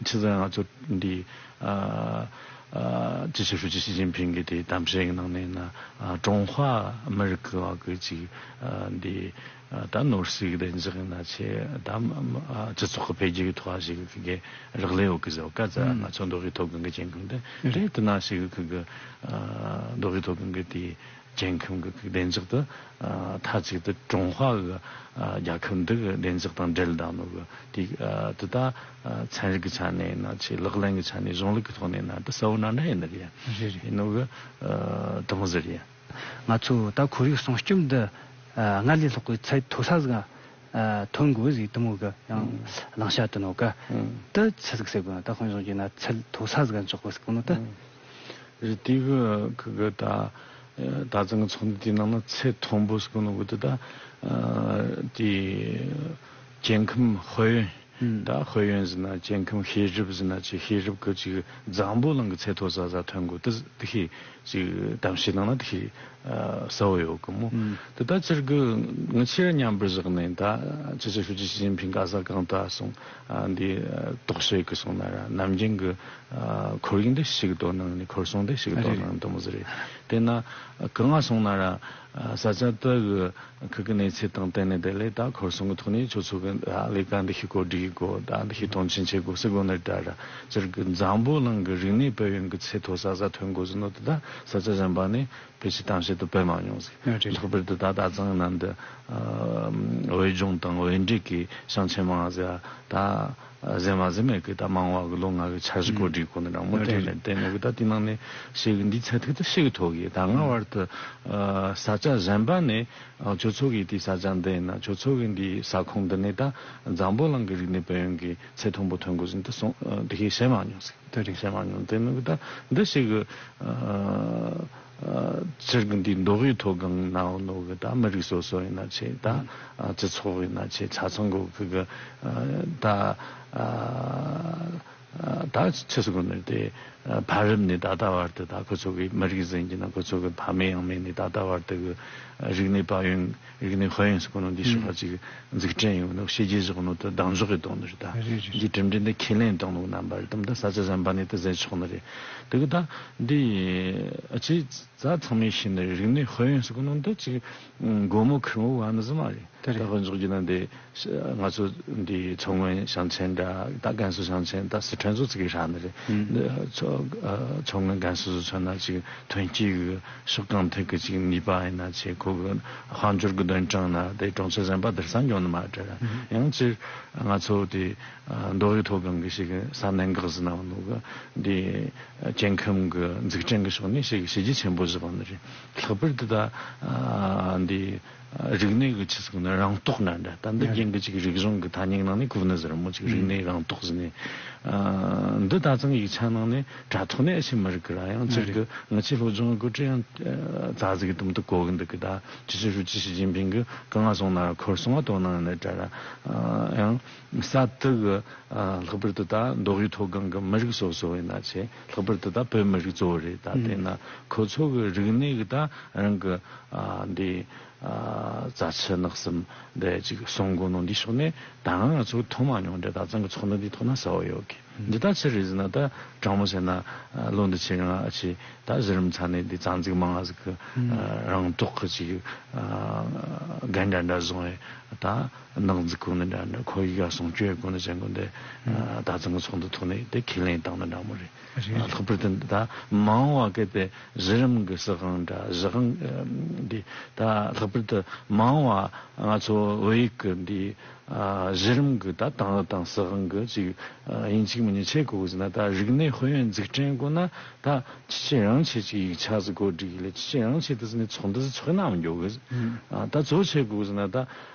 ཆི་ཟེར་ང་ཚོ་འདི་ཨ། ཨ་སྤྱི་ཁྱབ་ཧྲུའུ་ཅི་ཞི་ཅིན་ཕིང་གིས་དེ་གཏམ་བཤད་ཀྱི་ནང་ནས་ན་ཨ་ཀྲུང་ཧྭ་མི་རིགས་ཀྱི་བ་གི་ཅིག་ཨ་འདི་ཨ་ད་ནོར་སྲིད་ཀྱི་བདེ་འཇགས་ཡིན་ན་ཆེ་ད་ཨ་སྤྱི་ཚོགས་ཀྱི་འཕེལ་རྒྱས་ཀྱི་ཐོག་ཞིག་གི་གི་རག་ལས་ཡོད་གི་ཟེར་བ་ཀ་ཙ་ང་ཚོ་མདོ་དབུས་མཐོ་སྒང་གི་སྐྱེ་ཁམས་དེ་དེ་དེ་ན་ཞིག་གི་གི་ཨ་མདོ་དབུས་མཐོ་སྒང་གི་དེ་སྐྱེ་ཁམས་ཀྱི་བདེ་འཇགས་དེ་ཨ་མཐའ་གཅིག་ཏུ་ཀྲུང་ཧྭ་གི་ཨ་རྒྱལ་ཁབ་འདི་གི་བདེ་འཇགས་དང་འབྲེལ་བསྡད་ནོ་གི་དེ་ཨ་དེ་ད་ཚན་རིག་གི་ཆ་ནས་ཡིན་ན་ཆེ་ལག་ལེན་གི་ཆ་ནས་གཞུང་ལུགས་ཀྱི་ཐོག་ནས་ཡིན་ན་དེ་གསལ་བོ་ནང་འདྲ་ཡིན་ནི་རེད། རེད་རེད། ཡིན་ནོ་གི་ཨ་དེ་མོ་ཟིག་རེད། ང་ཚོ་ད་ཁོར་ཡུག་སྲུང་སྐྱོབ་འདི་ཨ་སྔར་ལས་ལྷག་པའི་ཚད་མཐོ་ས་ཟིག་ཨ་ཐོན་དགོས་ཟིག་དེ་མོ་གི་ཡང་བླང་བྱ་བཏོན་ནོ་གི་དེ་ཆི་ཟིག་ཟེར་དགོས་ན། ད་དཔོན་གཞུང་གིས་ན་ཚད་མཐོ་ས་ཟིག་འཇོག་དགོས་ཟེར་གོ་ནོ་དེ། རེད། དེ་གི་ཁི་གི་ད་ད་ཚང་གི་ཚོགས་འདུ་དེའི་ནང་ན་ཚད་མཐོན་པོ་ཟེར་གོ་ནོ་གི་དེ་ད་དེ་སྐྱེ་ཁམས་དཔལ་ཡོན། ད་དཔལ་ཡོན་ཟེར་ན་སྐྱེ་ཁམས་ཤེས་རབ་ཟེར་ན་ཆེ་ཤེས་རབ་གི་ཅིག་འཛམ་བུ་གླིང་གི་ཚད་མཐོ་ས་ས་ཐོན་དགོས་དེ་དེ་ཤེས། ཅིག་གཏམ་བཤད་ནང་ན་དེ་ཤེས་གསལ་བོ་ཡོད་གི་མོ། དེ་ད་ཅིར་གི་ངི་ཆེར་མཉམ་པར་བཞག་ནས་ད་ཆི་ཆི་ཧྲུའུ་ཅི་ཞི་ཅིན་ཕིང་ག་ས་གང་ད་སོང་འདི་རྟོག་ཞིབ་གི་སོང་ན་ར་ནམ་རྒྱུན་གི་ཁོར་ཡུག་འདི་ཞིག་དོ་སྣང་ནས་ཁོར་སྲུང་འདི་ཞིག་དོ་སྣང་དུ་མོ་ཟེར་རེད། དེ་ན་གི་ང་སོང་ན་ར་ས་ཆ་དེ་གི་ཁི་གི་གནས་ཚུལ་དང་བསྟུན་ནས་དེ་ལས་ད་ཁོར་སྲུང་གི་ཐོག་ནས་ཁྱོད་ཚོ་གི་ལས་ཀ་འདི་ཤིག་གོ་སྒྲིག་གོ་ད་འདི་ཤིག་དོན་ཆེན་ཆེ་གོ་ཟེར་གོ་ནི་ད་ར་ཅིར་གི་འཛམ་བུ་གླིང་གི་རིག་གནས་དཔལ་ཡོན་གི་ཚད་མཐོ་ས་ས་ཐོན་གོ་ཟེར་ནོ་དེ་ད་ས་ཆ་གཞན་པ་ནས་ཕལ་ཆེར་གཏམ་བཤད་དུ་སྤེལ་མ་མྱོང་ཟིག་ཨ་རེད། ལྷག་པར་དུ་ད་ད་ཚང་ནང་དུ་ཨ་བོད་ལྗོངས་དང་བོད་འབྲེལ་གྱི་ཞིང་ཆེན་མང་ཟིག་ད་གཟེ་མ་གཟེ་མེད་གི་ད་མང་བ་གི་ལོ་ལྔ་གི་འཆར་གཞི་གོ་སྒྲིག་གོ་ནི་རང་མོ། ཨ་དེ་རེད། ནས་དེ་ནོ་གི་ད་དེ་ནང་ནས་ཞིག་འདི་ཚད་ཐིག་ཏུ་ཞིག་ཐོག་གི་ད་སྔ་བར་དུ་ཨ་ས་ཆ་གཞན་པ་ནས་ཨ་ཁྱོད་ཚོ་གི་དེ་ས་ཆ་འདི་ཡིན་ན་ཁྱོད་ཚོ་གི་འདི་ས་ཁོངས་འདི་ནས་ད་འཛམ་བུ་གླིང་གི་རིག་གནས་དཔལ་ཡོན་གི་ཚད་མཐོན་པོ་ཐོན་དགོས་ཟིན་དུ་སོང་། ཨ་འདི་ཤེས་བཤད་མ་མྱོང་ཟིག་དེ་རིང་བཤད་མ་མྱོང་། དེ་ནི་ད་འདི་ཞིག་གི་ཨ་ཨ་ཅིར་གི་འདི་མདོ་དབུས་མཐོ་སྒང་ན་འོ་ནོ་གི་ད་མི་རིགས་སོ་སོ་ཡིན་ན་ཆེ་ད་ཨ་སྤྱི་ཚོགས་ཡིན་ན་ཆེ་ཆ་ཚང་གི་གི་གི་ཨ་ད་ཨ་ཨ་ད་ཆི་ཟེར་གོ་ནི་དེ་ཨ་ཕ་རབས་ནས་ད་ལྟ་བར་དུ་ད་ཁོ་ཚོ་གི་མི་རིགས་ཟིན་གྱི་ན་ཁོ་ཚོ་གི་ཕ་མེས་ཡང་མེས་ནས་ད་ལྟ་བར་དུ་གི་རིག་གནས་དཔལ་ཡོན། རིག་གནས་དཔལ་ཡོན་ཟེར་གོ་ནོ་འདི་ཤོག་ཁ་ཅིག་འཛུགས་སྐྲུན་ཡོང་ནོ་བྱས་རྗེས་བཞག་ནོ་དེ་གདེང་འཇོག་གི་དོན་དུ་རེད་ད། རེད་རེད། འདི་གྲུབ་འབྲས་འདི་ཁས་ལེན་བཏང་ནོ་རྣམ་པ་རེད་དམ། ད་ས་ཆ་གཞན་པ་ནས་དེ་ཟེར་ཆོག་ནི་རེད། དེ་གི་ད་འདི་ཨ་ཅེ་ད་ཚང་མས་ཤེས་ནི་རིག་གནས་དཔལ་ཡོན་ཟེར་གོ་ནོ་འདི་ཅིག་སྒོ་མོ་ཁུར་བོ་བ་ནི་ཟི་མ་རེད། དེ་རེད། ད་དཔེ་འཇོག་རྒྱུ་ན་འདི་ང་ཚོ་འདི་མཚོ་སྔོན་ཞིང་ཆེན་འདྲ་ད་ཀན་སུའུ་ཞིང་ཆེན་ད་སི་ཁྲོན་ཚོ་ཚིག་གི་ཧྲ་ནི་རེད། ཨུམ། འདི་མཚོ་ཨ་མཚོ་སྔོན་ཀན་སུའུ་ཚོ་མཚོན་ན་ཅིག་ཐོན་སྐྱེད་གི་ཕྱོགས་གང་ཐད་ཀྱི་ཅིག་ནུས་པ་ཡིན་ན་ཆེ་ཁོ་གི་དཔལ་འབྱོར་གི་འདོན་གྲངས་ན་དེ་གྲོང་ཚོ་གཞན་པ་དེར་ས་འགྱོ་ནི་མ་འདྲ་ར། ཨུམ། ཡང་ཅིག་ང་ཚོ་དེ་ཨ་མདོ་དབུས་མཐོ་སྒང་གི་ཞིག་ས་གནད་འགག་ཟིན་ན་ནོ་གི་འདི་སྐྱེ་ཁམས་གི་འཛུགས་སྐྲུན་གི་ཕྱོགས་ནས་ཞིག་བྱས་རྗེས་ཆེན་པོ་བཞག་ནི་རེད། ལྷག་པར་དུ་ད་ཨ་འདི་རིག་གནས་ཀྱི་ཆི་ཟེར་ན་རང་རྟོགས་ན་འདྲ། ད་འདི་རྒྱན་གྱི་ཅིག་རིག་གཞུང་གི་ཐ་སྙད་ནང་ནས་གོ་ནི་ཟེར་མོ་ཅིག་རིག་གནས་རང་རྟོགས་ཟེར་ནས། ཨ་འདི་ད་ཚང་ཡིག་ཆ་ནང་ནས་དྲ་ཐོག་ནས་ཨེ་ཤེས་མི་རིག་གི་ར། ཡང་ཅིག་གི་ང་ཚོའི་སློབ་སྦྱོང་གི་འགོ་ཁྲིད་ཡང་རྩ་ཟིག་གི་དུམ་དུ་གོ་གི་འདུག་གི་ད་ཅི་ཅི་ཧྲུའུ་ཅི་ཞི་ཅིན་ཕིང་གི་གང་ང་སོང་ན་ཁོར་སོང་བ་དོ་སྣང་ནས་དྲ་ར། ཡང་ས་དུ་གི་ལྷག་པར་དུ་ད་མདོ་དབུས་མཐོ་སྒང་གི་མི་རིགས་སོ་སོ་ཡིན་ན་ཆེ། ལྷག་པར་དུ་ད་བོད་མི་རིགས་གཙོ་བོ་རེད། ད་དེ་ན་ཁོ་ཚོ་གི་རིག་གནས་གི་ད་རང་གི་འདི། ཨ་རྩ་ཆེ་ནགས་གསུམ་འདི་ཅིག་གསུང་གོ་ནོ་འདི་ཕྱོགས་ནས་ད་ང་ང་ཚོ་མཐོང་མ་མྱོང་འདྲ། ད་ཚང་གི་ཚོགས་འདུ་འདི་ཐོག་ན་གསལ་བོ་ཡོད་གི། འདི་ད་ཆི་རེད་ཟེར་ན་ད་དྲང་མོ་བཤད་ན་ཨ་ལོ་འདི་ཕྱི་རང་ཨ་ཆེ་ད་གཞི་རིམ་ཚ་ནས་འདི་རྩ་འཛུགས་མང་ང་ཟིག་གི་ཨ་རང་རྟོགས་གི་ཅིག་ཨ་རྒན་འདྲ་འདྲ་བཟུང་བས་ད་ནགས་འཛུགས་གོ་ནི་འདྲ་འདྲ་ཁོར་ཡུག་ག་སྲུང་སྐྱོབ་གོ་ནི་ཅན་གོ་འདི་ཨ་ད་ཚང་གི་ཚོགས་འདུ་ཐོག་ནས་དེ་ཁས་ལེན་བཏང་ནི་འདྲ་མོ་རེད། རེད། ལྷག་པར་དུ་ད་མ་འོངས་བ་གལ་ཏེ་གཞི་རིམ་གྱི་སྲིད་དབང་འདྲ་གཞི་དབང་འདི་ད་ལྷག་པར་དུ་མ་འོངས་བ་ང་ཚོ་བོད་ཡིག་གི་འདི་གཞི་རིམ་གྱི་ད་ཏང་ཨུ་དང་སྲིད་དབང་གི་ཅིག་ཡིན་གཅིག་མིན་གཉིས་ཆེ་དགོས་ཟེར་ན། ད་རིག་གནས་དཔལ་ཡོན་འཛུགས་སྐྲུན་དགོས་ན་ད་ཆི་ཆི་རང་ཆེ་ཅིག་ཡིག་ཆ་ཟིག་གོ་སྒྲིག་ལས་ཆི་ཆི་རང་ཆེ་དུ་ཟིན་ནས་ཚོགས་འདུ་ཟིག་ཚོགས་ན་མི་འགྱོ་གི། ད་གཙོ་ཆེ་དགོས་ཟེར་ན་ད་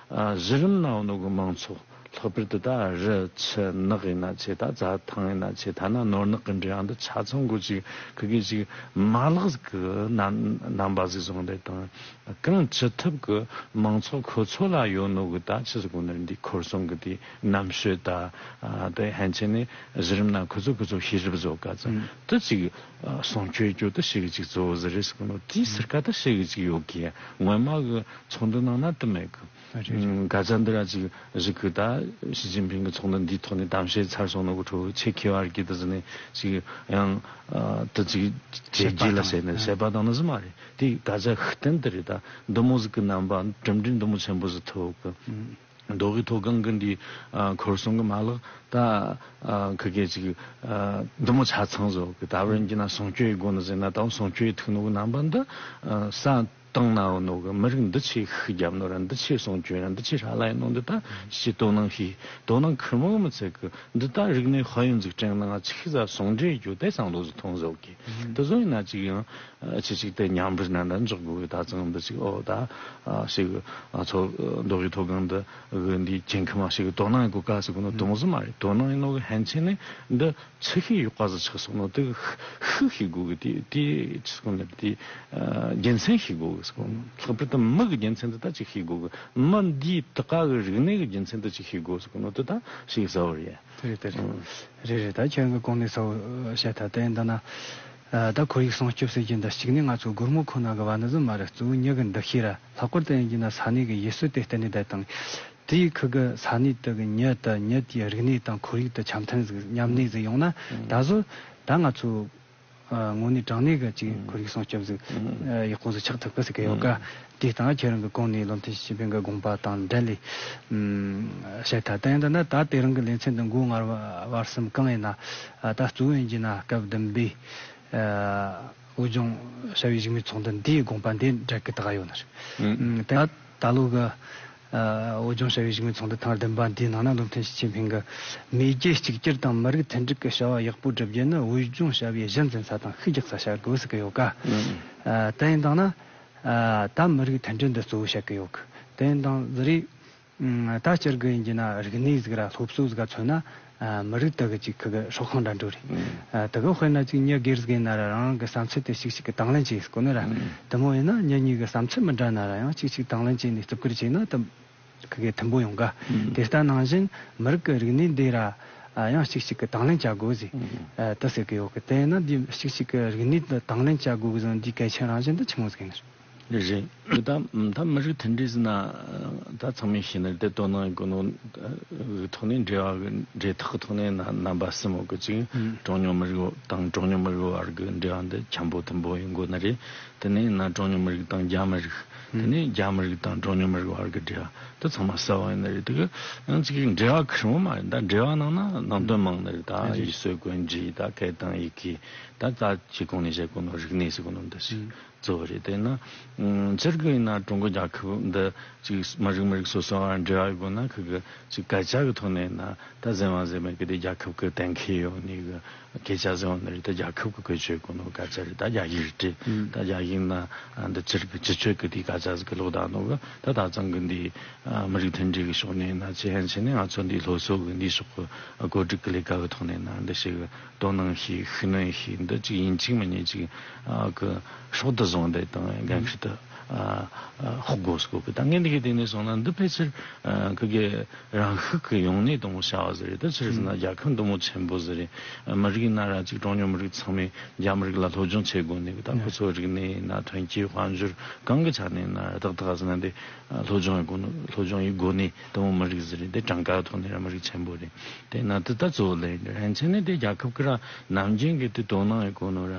གཞི་རིམ་ན་འོ་ནོ་གི་མང་ཚོགས། ལྷག་པར་དུ་ད་རི་ཆུ་ནགས་ཡིན་ན་ཆེ། ད་རྩྭ་ཐང་ཡིན་ན་ཆེ། ཐ་ན་ནོར་ནག་གི་འབྲེལ་བ་འདི་ཆ་ཚང་གོ་ཅིག་ཁི་གེ་ཅིག་མ་ལག་ཟིག་གི་རྣམ་རྣམ་པ་ཟིག་བཟུང་སྟེ་དང་། གང་ཅི་ཐུབ་གི་མང་ཚོགས་ཁོ་ཚོ་ལ་ཡོད་ནོ་གི་ད་ཆི་ཟིག་གོ་ནི་འདི་ཁོར་སོང་གི་དེ་རྣམ་དཔྱོད་ད་དེ་ཧན་ཆེ་ནས་གཞི་རིམ་ན་ཁོ་ཚོ་ཁོ་ཚོ་ཤེས་རབ་བཟོ་ག་ཙང་དུ་ཅིག་སྲུང་སྐྱོབ་རྒྱུ་དུ་ཤེས་གི་ཅིག་གཙོ་བོ་ཟིག་རེད་ཟེར་གོ་ནོ། དེའི་སར་ཀ་ད་ཤེས་གི་ཅིག་ཡོད་གི། ངོ་མ་གི་ཚོགས་འདུ་ནང་ན་དུ་མེད་གི། རེད་རེད། ག་ཙམ་འདི་ར་ཅིག་རིག་གི་ད་ཞི་ཅིན་ཕིང་གི་ཚོགས་འདུ་འདིའི་ཐོག་ནས་གཏམ་བཤད་ཚར་སོང་ནོ་གི་ཁྲོ་ཆེ་ཁེ་བར་གི་དུ་ཟིན་ནས་ཅིག་ཡང་དུ་ཅིག་བྱས་རྗེས་ལ་བཤད་ནས་བཤད་པ་དང་ནི་ཟིན་མ་རེད། དེ་ག་ཙམ་ཤུགས་བསྟན་དུ་རེད། ད་འདི་མོ་ཟིག་གི་རྣམ་པ་གྲུབ་འབྲས་འདི་མོ་ཆེན་པོ་ཟིག་ཐོབ་གི། མདོ་དབུས་མཐོ་སྒང་གི་འདི་ཁོར་སོང་གི་མ་ལག་ད་ཁི་གེ་ཅིག་འདི་མོ་ཆ་ཚང་བཟོ་གི། ད་བར་གྱི་ན་སྲུང་སྐྱོབ་ཡི་སྒོ་ནས་ཟེར་ན་ད་སྲུང་སྐྱོབ་ཡི་ཐུག་ནོ་གི་རྣམ་པ་འདི་ས་སྟེང་ན་ཡོད་ནོ་གི་མི་རིགས་འདི་ཆེ་ཤུགས་རྒྱབ་ནོ་ར། འདི་ཆེ་སྲུང་སྐྱོབ་ར། འདི་ཆེ་ཧྲ་ལ་ཡིན་ནོ་འདི་ད་ཅི་དོ་སྣང་ཤེས། དོ་སྣང་ཁུར་མོ་མི་ཚད་གི། འདི་ད་རིག་གནས་དཔལ་ཡོན་འཛུགས་སྐྲུན་ནང་ཆི་ཤི་ཟ་སྲུང་འབྲེལ་རྒྱུ་དེ་བསམ་བློ་ཟིག་ཐོངས་བཟོ་གི། དེ་བཟོ་ཡིན་ན་ཅིག་ཡང་ཆི་ཅིག་དེ་ཉམས་པར་ན་འདྲ་འཇོག་དགོས་གི། ད་ཚང་འདི་ཅིག་ཨོ་ད་ཞིག་ང་ཚོ་མདོ་དབུས་མཐོ་སྒང་འདི་གི་འདི་ཅན་ཁི་མ་ཞིག་དོ་སྣང་གོ་ག་ཟིག་གོ་ནོ་དོ་མོ་ཟིག་མ་རེད། དོ་སྣང་ཡིན་ནོ་གི་ཧན་ཆེ་ནས་འདི་ཆི་ཤེས་ཡོད་པ་ཟིག་ཆགས་སོང་ནོ་དེ་ཤུགས་ཤེས་དགོས་གི། དེ་དེ་ཆི་སོང་ནས་དེ་རྒྱུ་མཚན་ཤེས་དགོས་གི་ཟེར་གོ། ལྷག་པར་དུ་མི་གི་རྒྱུ་མཚན་དེ་ད་ཅིག་ཤེས་དགོས་གི། མི་འདིའི་དག་ག་གི་རིག་གནས་གི་རྒྱུ་མཚན་དེ་ཅིག་ཤེས་དགོས་ཟེར་གོ་ནོ་དེ་ད་ཤེས་གསལ་བོ་རེད། དེ་རེད་དེ་རེད། རེད་རེད། ད་ཁྱེད་རང་གི་གོང་ནས་གསལ་བོ་བཤད་ཐལ། དེ་ཡིན་ད་ན་ད་ཁོར་ཡུག་སྲུང་སྐྱོབ་ཟེར་གྱི་འདི་གཅིག་ནས་ང་ཚོ་སྒོར་མོ་ཁོ་ན་གི་བ་ནི་ཟིག་མ་རེད། གཙོ་བོ་མྱི་གི་འདུ་ཤེས་ར། ལྷག་པར་དུ་ཡིན་གྱི་ན་ས་གནས་གི་ཡུལ་སྲོལ་དེ་བརྟེན་ནས་བསྡད་དང་དེའི་ཁུལ་གི་ས་གནས་དེ་གི་མྱི་དེ་མྱི་དེའི་རིག་གནས་དང་ཁོར་ཡུག་དེ་འཆམ་མཐུན་ཟིག་མཉམ་གནས་ཟིག་ཡོང་ན་ད་གཟོད་ད་ང་ཚོ་དངོས་གནས་དྲང་གནས་ཀྱི་ཅིག་ཁོར་ཡུག་སྲུང་སྐྱོབ་ཟིག་ཡག་པོ་ཟིག་ཆགས་ཐུབ་ཀི་ཟིག་གི་ཡོད་ཀ། དེ་སྟེང་ཁྱེད་རང་གི་གོང་ནས་བློ་མཐུན་ཞི་ཅིན་ཕིང་གི་དགོངས་པ་དང་འབྲེལ་ལས་བཤད་ཐལ། ད་ཡིན་ད་ན་ད་དེ་རིང་གི་ལེ་ཚན་འདི་མགོ་སྔར་བར་གསུམ་གང་ཡིན་ན་ད་གཙོ་བོ་ཡིན་གྱི་ན་སྐབས་བདུན་པའི་བོད་ལྗོངས་བྱ་བའི་བཞུགས་མོལ་ཚོགས་འདུ་འདིའི་དགོངས་པ་འདི་འགྲེལ་གི་ད་ག་ཡོད་ན་རེད། ད་ད་ལོ་གི་བོད་ལྗོངས་བྱ་བའི་བཞུགས་མོལ་ཚོགས་འདུ་ཐེངས་བདུན་པ་འདིའི་ནང་ན་བློ་མཐུན་ཞི་ཅིན་ཕིང་གིས་མེས་རྒྱལ་གཅིག་གྱུར་དང་མི་རིགས་མཐུན་སྒྲིལ་གྱི་བྱ་བ་ཡག་པོ་སྒྲུབ་རྒྱུ་ནི་བོད་ལྗོངས་བྱ་བའི་གཞི་འཛིན་ས་དང་ཤུགས་རྒྱག་ས་བྱ་དགོས་ཟེར་གི་ཡོད་ཀ། ཨ་དེ་ཡིན་དང་ན་ཨ་ད་མི་རིགས་མཐུན་སྒྲིལ་འདི་གཙོ་བོ་བྱེད་གི་ཡོད་གི། དེ་ཡིན་དང་ཟེར་རེད། ཨ་ད་སྤྱིར་གི་ཡིན་གྱི་ན་རིག་གནས་ཟིག་ར་སློབ་གསོ་ཟིག་ག་མཚོན་ན་ཨ་མི་རིགས་དག་གི་ཅིག་ཁུ་གི་སྲོག་ཤིང་འདྲ་འགྲོ་རེད། ཨ་དེ་གི་དཔེར་ན་ཅིག་མྱི་སྒེར་ཟིག་ཡིན་ན་ར་རང་གི་བསམ་ཚུལ་དེ་ཞིག་ཞིག་གི་དང་ལེན་བྱེད་ཟེར་གོ་ནི་ར། དེ་མོ་ཡིན་ན་མྱི་གཉིས་གི་བསམ་ཚུལ་མི་འདྲ་ན་ར་ཡང་ཅིག་ཞིག་དང་ལེན་བྱས་ནས་བརྩི་བཀུར་བྱས་ན་དེ། ཁི་གེ་མཐུན་པོ་ཡོང་ག། དེ་ལྟ་ནང་བཞིན་མི་རིགས་ཀྱི་རིག་གནས་འདི་ར་ཡང་གཅིག་གཅིག་གི་དང་ལེན་བྱ་དགོས་ཟེར་ད་ཟེར་གི་ཡོད་གི། དེ་ན་འདི་གཅིག་གཅིག་གི་རིག་གནས་དང་ལེན་བྱ་དགོས་གི་ཟེར་འདི་གལ་ཆེན་རང་བཞིན་དུ་ཆི་མོ་ཟིག་ཡིན་ནི་རེད། རེད། ད་ད་མི་རིགས་མཐུན་སྒྲིལ་ཟེར་ན་ད་ཚང་མས་ཤེས་ནི་རེད། དེ་དོ་སྣང་གི་ནོ་གི་ཐོག་ནས་འབྲེལ་བ་གི་འབྲེལ་ཐག་གི་ཐོག་ནས་ན་རྣམ་པ་གསུམ་ཡོད་གི། གཅིག་གྲངས་ཉུང་མི་རིགས་དང་གྲངས་ཉུང་མི་རིགས་བར་གི་འབྲེལ་བ་འདི་འཆམ་པོ་མཐུན་པོ་ཡིན་དགོས་ནི་རེད། དེ་ནས་ན་གྲངས་ཉུང་མི་རིགས་དང་རྒྱ་མི་རིགས། དེ་ནས་རྒྱ་མི་རིགས་དང་གྲངས་ཉུང་མི་རིགས་བར་གྱི་འབྲེལ་བ་དེ་ཚང་མ་གསལ་བོ་ཡིན་ནི་རེད། དེ་གི་ཡང་གཅིག་འབྲེལ་བ་ཁེར་མོ་མ་རེད། ད་འབྲེལ་བ་ནང་ན་ནང་དོན་མང་ནི་རེད། ད་ཡུལ་སྲོལ་གོམས་འདྲིས། ད་སྐད་དང་ཡི་གེ། ད་ད་ཅི་གོང་ནས་བཤད་གོ་ནོ་རིག་གནས་ཟེར་གོ་ནོ་འདི་ཞིག་གཙོ་བོ་རེད། དེ་ན་སྤྱིར་གི་ཡིན་ན་ཀྲུང་གོ་རྒྱལ་ཁབ་འདི་ཅིག་མི་རིགས་མི་རིགས་སོ་སོ་བར་འབྲེལ་བ་ཡོད་དགོས་ན་ཁི་གི་ཅིག་སྐད་ཆ་གི་ཐོག་ནས་ན་ད་གཟེངས་བ་གཟེངས་མེད་གི་དེ་རྒྱལ་ཁབ་གི་གཏན་འཁེལ་ཡོད་ནི་གི་སྐད་ཆ་ཟེར་བ་ནི་རེད། ད་རྒྱལ་ཁབ་ཀྱི་བཀོལ་སྤྱོད་གོ་ནོ་སྐད་ཆ་རེད། ད་རྒྱ་ཡིག་རེད། ད་རྒྱ་ཡིག་ན་འདི་ཕྱིར་གྱི་སྤྱི་སྤྱོད་ཀྱི་དེའི་སྐད་ཆ་ཟིག་གི་ལོག་བསྡད་ནོ་གི། ད་ད་ཚང་གི་འདི་མི་རིགས་མཐུན་སྒྲིལ་གྱི་ཕྱོགས་ནས་ན་ཆེ་ཧན་ཆེ་ནས་ང་ཚོ་འདི་སློབ་གསོ་གི་འདི་ཕྱོགས་ཀྱི་བཀོད་སྒྲིག་གི་ལས་ཀ་གི་ཐོག་ནས་ན་འདི་ཞིག་གི་དོ་སྣང་བྱས་ཤུགས་སྣོན་བྱས་འདི་གཅིག་ཡིན་གཅིག་མིན་གཉིས་གཅིག་གི་སྲོག་ཏུ་བཟུང་སྟེ་དང་འགན་འཁྲི་དུ་ཧོག་དགོས་སྐོར་གི། ད་ངས་འདི་གི་དེ་ནས་སོང་ན་འདི་ཕལ་ཆེར་ཁི་གི་རང་ཤུགས་ཀྱིས་ཡོང་ནས་དང་པོ་བྱ་བ་ཟིག་རེད། ད་ཕྱིར་ཟེར་ན་རྒྱལ་ཁབ་འདི་མོ་ཆེན་པོ་ཟིག་རེད། མི་རིགས་ཡིན་ན་ར་ཅིག་གྲངས་ཉུང་མི་རིགས་ཚང་མས་རྒྱ་མི་རིགས་ལ་སློབ་སྦྱོང་བྱེད་དགོས་ནི་གི། ད་ཁོ་ཚོ་རིག་གནས་ཡིན་ན་ཐོན་སྐྱེད་དཔལ་འབྱོར་གང་གི་ཆ་ནས་ཡིན་ན་ར་ཏག་ཏག་ཟེར་ན་འདི་སློབ་སྦྱོང་ཡི་སྒོ་ནས་སློབ་སྦྱོང་ཡི་སྒོ་ནས་དང་པོ་མི་རིགས་ཟིག་རེད། འདི་གྲངས་ཀ་ཐོག་ནས་ར་མི་རིགས་ཆེན་པོ་རེད། དེ་ན་དེ་ད་གཙོ་བོ་ལས་ཡིན། ཧན་ཆེ་ནས་དེ་རྒྱལ་ཁབ་ཀྱི་ར་ནམ་རྒྱུན་གི་དེ་དོ་སྣང་ཡི་སྒོ་ནས་ར་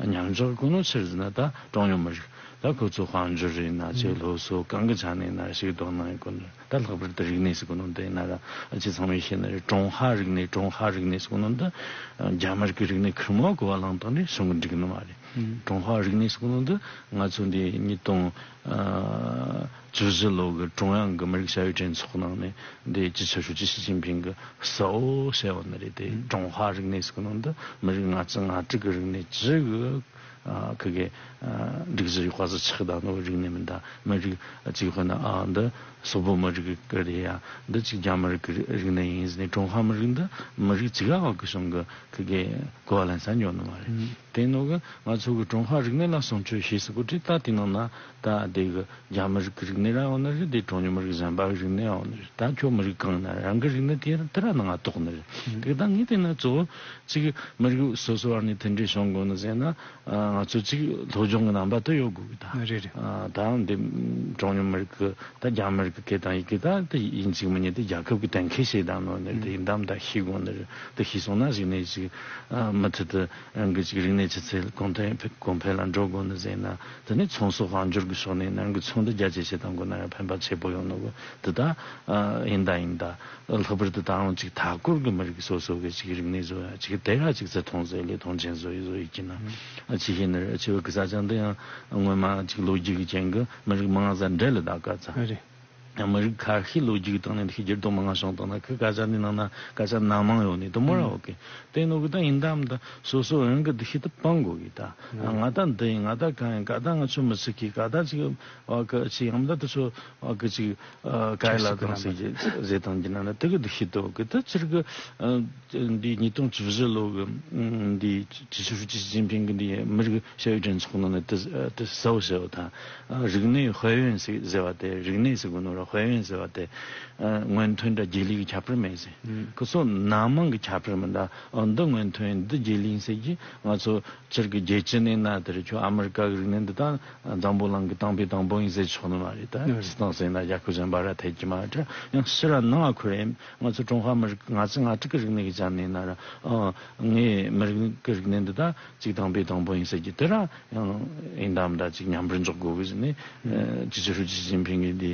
མཉམ་འཇོག་གི་སྒོ་ནས་ཕྱིར་ཟེར་ན་ད་གྲངས་ཉུང་མི་རིགས། ད་ཁོ་ཚོ་དཔལ་འབྱོར་རེད་ན་ཆེ། སློབ་གསོ་གང་གི་ཆ་ནས་ན་ཞིག་དོ་སྣང་ཡོད་གོ་ནོ། ད་ལྷག་པར་དུ་རིག་གནས་ཟེར་གོ་ནོ་འདི་ན་ར་ཨ་ཅེ་ཚང་མས་ཤེས་ནི་རེད། ཀྲུང་ཧྭ་རིག་གནས། ཀྲུང་ཧྭ་རིག་གནས་ཟེར་གོ་ནོ་འདི་རྒྱ་དམར་གི་རིག་གནས་ཁེར་མོ་གོ་བ་བླངས་བཏང་ནས་བྱུང་གི་འགྲིག་ནི་མ་རེད། ཀྲུང་ཧྭ་རིག་གནས་ཟེར་གོ་ནོ་འདི་ང་ཚོ་འདི་ཉིས་སྟོང་བཅུ་བཞི་ལོ་གི་ཀྲུང་དབྱང་གི་མི་རིགས་བྱ་བའི་གྲོས་ཚོགས་ནང་ནས་འདི་སྤྱི་ཁྱབ་ཧྲུའུ་ཅི་ཞི་ཅིན་ཕིང་གི་གསལ་བོ་བཤད་བ་ནི་རེད། དེ་ཀྲུང་ཧྭ་རིག་གནས་ཟེར་གོ་ནོ་འདི་མི་རིགས་ལྔ་བཅུ་ང་དྲུག་གི་རིག་གནས་བཅུ་གི་ཨ་ཁི་གེ་ཨ་སྒྲིག་གཞི་ཡོད་པ་ཟིག་ཆགས་ད་ནོ་རིག་གནས་མིན་ད། མི་རིགས་ཅིག་དཔེར་ན་ཨ་འདི་སོག་པོ་མི་རིགས་གི་རེད་ཡ། འདི་ཅིག་རྒྱ་མི་རིགས་གི་རིག་གནས་ཡིན་ཟེར་ནས། ཀྲུང་ཧྭ་མི་རིགས་འདི་མི་རིགས་ཅིག་ག་བ་གི་བྱུང་གི་ཁི་གེ་གོ་བ་ལེན་ས་ཉོ་ནི་མ་རེད། ཨུམ། དེ་ནོ་གི་ང་ཚོ་གི་ཀྲུང་ཧྭ་རིག་གནས་ལ་སྲུང་སྐྱོབ་བྱེད་སྲིད་གོ་དྲི་ད་དེ་ནང་ན་ད་དེ་གི་རྒྱ་མི་རིགས་ཀྱི་རིག་གནས་ར་འོ་ན་རེད། དེ་གྲངས་ཉུང་མི་རིགས་གཞན་པ་གི་རིག་གནས་འོ་ན་རེད། ད་ཁྱོད་མི་རིགས་གང་ན་རང་གི་རིག་གནས་དེ་དེ་ར་ནང་ང་གཏོགས་ནི་རེད། ཨུམ། དེ་ད་ངས་དེ་ན་གཙོ་བོ་ཅིག་མི་རིགས་སོ་སོ་བར་ནས་མཐུན་སྒྲིལ་བྱུང་དགོས་ནི་ཟེར་ན། ང་ཚོ་ཅིག་སློབ་སྦྱོང་གི་རྣམ་པ་དེ་ཡོད་དགོས་གི་ད། རེད་རེད། ཨ་ད་འདི་གྲངས་ཉུང་མི་རིགས་ཀྱི་ད་རྒྱ་མི་རིགས་ཀྱི་སྐད་དང་ཡི་གེ་ད་དེ་ཡིན་གཅིག་མིན་གཉིས་དེ་རྒྱལ་ཁབ་ཀྱི་གཏན་འཁེལ་བྱས་དང་ནོ་ནི་དེ་ཡིན་དམ་ད་ཤེས་དགོས་ནི་རེད། དེ་ཤེས་སོང་ན་གཞིགས་ནས་ཅིག་ཨ་མུ་མཐུད་དུ་རང་གི་ཅིག་རིག་གནས་ཆུ་ཚད་གོང་འཕེལ་གོང་འཕེལ་ལ་འགྲོ་དགོས་ནི་ཟེར་ན། དེ་ནས་ཚོང་ཟོག་དཔལ་འབྱོར་གྱི་ཕྱོགས་ནས་ནི་རང་གི་ཚོང་འདི་རྒྱ་ཇེ་ཆེ་བཏང་དགོས་ན་ཡང་ཕན་པ་ཆེ་པོ་ཡོང་ནོ་གི་དེ་ད་ཨ་ཡིན་ད་ཡིན་ད། ལྷག་པར་དུ་ད་རུང་ཅིག་མཐའ་འཁོར་གྱི་མི་རིགས་སོ་སོ་གི་ཅིག་རིག་གནས་བཟོ་ཡ་ཅིག་དེ་ར་ཅིག་བརྩི་མཐོང་བཟོ་ཡ་ལས་མཐོང་ཆེན་བཟོ་ཡ་བཟོ་ཡ་ཅིག་ན། ཨ་ཅིག་ཤེས་ནི་རེད། ཨ་ཅིག་བོད་ཀྱི་ས་ཆ་འདི་ཡང་སྔོན་མ་ཅིག་ལོ་རྒྱུས་ཀྱི་རྐྱེན་གྱིས་མི་རིགས་མང་ང་ཟ་འབྲེལ་ལ་ད་ག་ཚ། རེད། ཡང་མི་རིགས་ཁ་ཤས་ལོ་རྒྱུས་ཀྱི་སྟེང་ནས་འདི་ཤེས་འགྱུར་ལྡོག་མང་ང་བྱུང་བཏང་ན་ཁི་སྐད་ཆ་འདི་ནང་ན་སྐད་ཆ་སྣ་མང་ཡོད་ནི་དུ་མོ་ར། ཨོ་ཁེ། དེ་ནོ་གི་ད་ཡིན་དམ་ད་སོ་སོ་རང་གི་འདི་ཤེས་དུ་སྤང་དགོས་གི་ད། ང་ད་འདི་ཡིན། ང་ད་གང་ཡིན། ག་ད་ང་ཆོ་མི་ཚིག་གི་ག་ད་ཅིག་ཨོ་ཁེ་ཅིག་ཡང་ད་དུ་ཆོ་ཨོ་ཁེ་ཅིག་ཨ་ཀའི་ལ་དང་ཟེར་གྱི་ཟེར་དང་གྱི་ནང་ན་དེ་གི་འདུ་ཤེས་འདུག་གི། དེ་ཕྱིར་གི་ཨ་འདི་ཉིས་སྟོང་བཅུ་བཞི་ལོ་གི་ཨ་འདི་སྤྱི་ཁྱབ་ཧྲུའུ་ཅི་ཞི་ཅིན་ཕིང་གི་འདི་མི་རིགས་བྱ་བའི་གྲོས་ཚོགས་ནང་ནས་དེ་དེ་གསལ་བོ་བཤད་པ་དང་། ཨ་རིག་གནས་དཔལ་ཡོན་ཟེར་ཟེར་བ་དེ། རིག་གནས་ཟེར་གོ་ནོ་ར་དཔལ་ཡོན་ཟེར་བ་དེ་ཨ་སྔོན་ཐོན་དང་རྗེས་ལུས་ཀྱི་ཁྱད་པར་མེད་ཟེར། ཁོ་ཚོ་སྣ་མང་གི་ཁྱད་པར་མི་འདྲ། ཨ་འདི་སྔོན་ཐོན་ཡིན། འདི་རྗེས་ལུས་ཡིན་ཟེར་གྱི་ང་ཚོ་སྤྱིར་གྱི་རྒྱལ་སྤྱི་ནས་ན་དེར་ཁྱོད་ཨ་མི་རི་ཀ་གི་རིག་གནས་འདི་དག་འཛམ་བུ་གླིང་གི་དང་པོའི་དང་པོ་ཡིན་ཟེར་ཆོག་ནི་མ་རེད་ད། ཨ་རེད། སྤྱིར་བཏང་ཟེར་ན་རྒྱལ་ཁབ་གཞན་པ་ར་ཐད་ཀྱི་མ་རེད། ཡང་ཕྱིར་ར་ནང་ཨ་ཁུ་རེད། ང་ཚོ་ཀྲུང་ཧྭ་མི་རིགས་ང་ཚོ་ང་ཕྲུག་གི་རིག་གནས་ཀྱི་ཆ་ནས་ན་ར། ཨ་ངའི་མི་རིགས་ཀྱི་རིག་གནས་འདི་དག་ཅིག་དང་པོའི་དང་པོ་ཡིན་ཟེར་གྱི་དེ་ར་ཡང་ཡིན་དམ་ད་ཅིག་མཉམ་པར་འཇོག་དགོས་གི་ཟེར་ནས། ཨ་སྤྱི་ཁྱབ་ཧྲུའུ་ཅི་ཞི་ཅིན་ཕིང་གིས་འདི་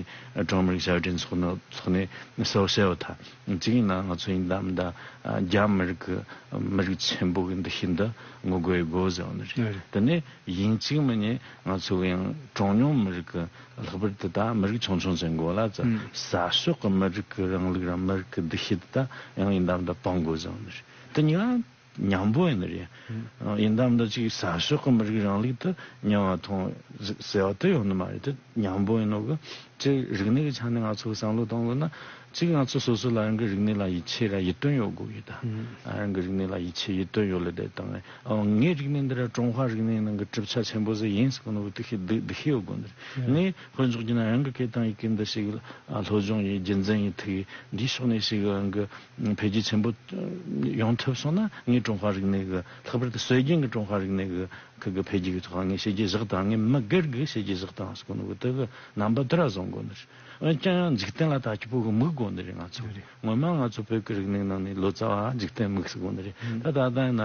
ཀྲུང་ཧྭ་མི་རིགས་བྱ་བའི་གྲོས་ཚོགས་ནང་ཚོགས་ནས་གསལ་བོ་བཤད་ཡོད་ད། གཅིག་ཡིན་ན་ང་ཚོ་ཡིན་དམ་ད་རྒྱ་མི་རིགས་ཀྱི་མི་རིགས་ཆེན་པོ་གི་འདུ་ཤེས་འདི་ངོ་རྒོལ་ཡེད་དགོས་ཟེར་བ་ནི་རེད། དེ་ནས་ཡིན་གཅིག་མིན་གཉིས་ང་ཚོ་གི་ཡང་གྲངས་ཉུང་མི་རིགས་ཀྱི་ལྷག་པར་དུ་ད་མི་རིགས་ཆུང་ཆུང་ཟེར་དགོས་ལ་ཙ། ས་ཕྱོགས་ཀྱི་མི་རིགས་ཀྱི་རིང་ལུགས་ར་མི་རིགས་ཀྱི་འདུ་ཤེས་འདི་ད་ཡང་ཡིན་དམ་ད་སྤང་དགོས་ཟེར་བ་ནི་རེད། དེ་གཉིས་ཀ་མཉམ་པོ་ཡིན་ནི་རེད། ཡིན་དམ་ད་ཅིག་ས་ཕྱོགས་ཀྱི་མི་རིགས་རིང་ལུགས་དེ་མཉམ་པ་མཐོང་ཟེར་བ་དེ་ཡོང་ནི་མ་རེད། དེ་མཉམ་པོ་ཡིན་ནོ་གི། ཅིག་རིག་གནས་ཀྱི་ཆ་ནས་ང་ཚོ་བསམ་བློ་གཏོང་དགོས་ན། གཅིག་ང་ཚོ་སོ་སོ་ལ་རང་གི་རིག་གནས་ལ་ཡིད་ཆེས་ར་ཡིད་རྟོན་ཡོད་དགོས་ཡོད་ད། རང་གི་རིག་གནས་ལ་ཡིད་ཆེས་ཡིད་རྟོན་ཡོད་ལེ་བསྡད་བཏང་ནས། ཨོ་ངའི་རིག་གནས་འདི་ར་ཀྲུང་ཧྭ་རིག་གནས་ནང་གི་གྲུབ་ཆ་ཆེན་པོ་ཟིག་ཡིན་ཟེར་གོ་ནོ་གི་དེ་ཤེས་དེ་དེ་ཤེས་ཡོད་དགོས་འདི་རེད། ངས་དཔེ་འཇོག་རྒྱུ་ན་རང་གི་སྐད་དང་ཡི་གེ་འདི་ཞིག་ལ་སློབ་སྦྱོང་ཡིན། རྒྱུན་འཛིན་ཡིན། ཐུག་ཡིན། འདིའི་ཕྱོགས་ནས་ཞིག་རང་གི་འཕེལ་རྒྱས་ཆེན་པོ་ཡོང་ཐུབ་སོང་ན། ངས་ཀྲུང་ཧྭ་རིག་གནས་ཀྱི་ལྷག་པར་དུ་སྲོལ་རྒྱུན་གྱི་ཀྲུང་ཧྭ་རིག་གནས་ཀྱི་ཁུ་གི་འཕེལ་རྒྱས་ཀྱི་ཐོག་ངས་བྱས་རྗེས་བཞག་དང་། ངས་མི་སྒེར་གྱི་བྱས་རྗེས་བཞག་དང་ཟེར་གོ་ནོ་གི་དེ་གི་རྣམ་པ་དེ་ར་བཟུང་དགོས་ནི་རེད། འོན་ཀྱང་ཡང་འཇིག་རྟེན་ལ་ལྟ་སྐྱིད་པོ་གི་མིག་དགོས་ནི་རེད་ང་ཚོ། རེད། སྔོན་མ་ང་ཚོ་བོད་ཀྱི་རིག་གནས་ནང་ནས་ལོ་ཙཱ་བ་འཇིག་རྟེན་མིག་ཟེར་གོ་ནི་རེད། ད་ད་ལྟ་ཡིན་ན་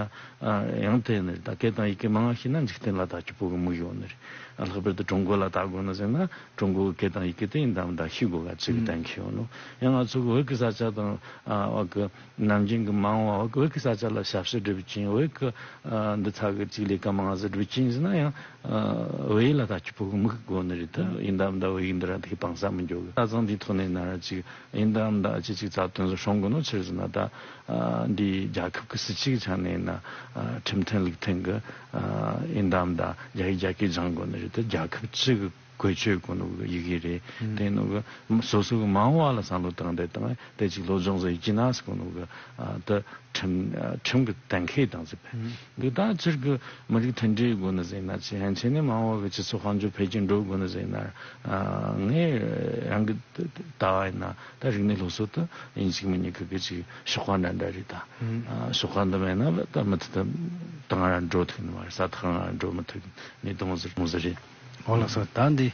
ཡང་དེ་ནི་རེད། ད་སྐད་དང་ཡི་གེ་མང་བ་ཤེས་ན་འཇིག་རྟེན་ལ་ལྟ་སྐྱིད་པོ་གི་མིག་ཡོད་ནི་རེད། ལྷག་པར་དུ་ཀྲུང་གོ་ལ་ལྟ་དགོས་ནི་ཟེར་ན། ཀྲུང་གོ་གི་སྐད་དང་ཡི་གེ་དེ་ཡིན་དམ་ད་ཤེས་དགོས་ག་ཅིག་གཏན་འཁེལ་ཡོད་ནོ། ཡང་ང་ཚོ་གི་བོད་ཀྱི་ས་ཆ་དང་ཨ་བ་གི་ནམ་རྒྱུན་གྱི་མ་འོངས་བ་བོད་ཀྱི་ས་ཆ་ལ་ཞབས་ཞུ་སྒྲུབ་ཀྱིན། བོད་ཀྱི་ཨ་འདི་ཚ་གི་ཅིག་ལས་ཀ་མང་ང་ཟིག་སྒྲུབ་ཀྱིན་ཟེར་ན་ཡང་ཨ་བོད་ཡིག་ལ་ད་སྐྱིད་པོ་གི་མིག་དགོས་ནི་རེད། ད་ཡིན་དམ་ད་བོད་ཡིག་འདི་ར་དེ་གི་སྤང་ས་མི་འགྱོ་གི། ད་ཚང་འདིའི་ཐོག་ནས་ན་ར་ཅིག་ཡིན་དམ་ད་ཅི་ཅིག་རྩ་དོན་ཟིག་སྲུང་དགོས་ནོ་ཕྱིར་ཟེར་ན། ད་ཨ་འདི་རྒྱལ་ཁབ་ཀྱི་སྲིད་སྤྱིའི་ཆ་ནས་ན་ཨ་ཁྲིམས་མཐུན་ལུགས་མཐུན་གི་ཨ་ཡིན་དམ་ད་རྒྱ་ཡིག་རྒྱ་སྐད་སྦྱང་དགོས་ནི་རེད། ད་རྒྱལ་ཁབ་སྤྱི་གི་བཀོལ་སྤྱོད་གོ་ནོ་གི་ཡི་གེ་རེད། དེ་ནོ་གི་སོ་སོ་གི་མ་འོངས་བ་ལ་བསམ་བློ་བཏང་བསྡད་དང་། དེ་ཅིག་སློབ་སྦྱོང་ཟིག་ཡིན་གྱི་ན་ཟེར་གོ་ནོ་གི་ཨ་ད་ཁྲིམས་ཨ་ཁྲིམས་ཀྱི་གཏན་འཁེལ་དང་ཟེར་བས། འདི་ད་སྤྱིར་གི་མི་རིགས་མཐུན་སྒྲིལ་དགོས་ནི་ཟེར་ན། ཅི་ཡན་ཆད་ནས་མ་འོངས་བ་གི་སྤྱི་ཚོགས་དཔལ་འབྱོར་འཕེལ་རྒྱས་འགྲོ་དགོས་ནི་ཟེར་ན། ཨ་ངས་རང་གི་ལྟ་བ་ཡིན་ན་ད་རིག་གནས་སློབ་གསོ་དེ་ཡིན་གཅིག་མིན་གཉིས་གི་གི་ཅིག་གཤོག་པ་འདྲ་འདྲ་རེད་ད། ཨ་གཤོག་པ་འདི་མེད་ན་ད་མུ་མཐུད་དུ་ད་ང་རང་འགྲོ་ཐུབ་ནི་མ་རེད། ས་ཐག་ང་རང་འགྲོ་མི་ཐུབ་ནི་དུང་ཟེར་མོ་ཟེར་རེད། འོ་ལགས་སོ། ད་འདི་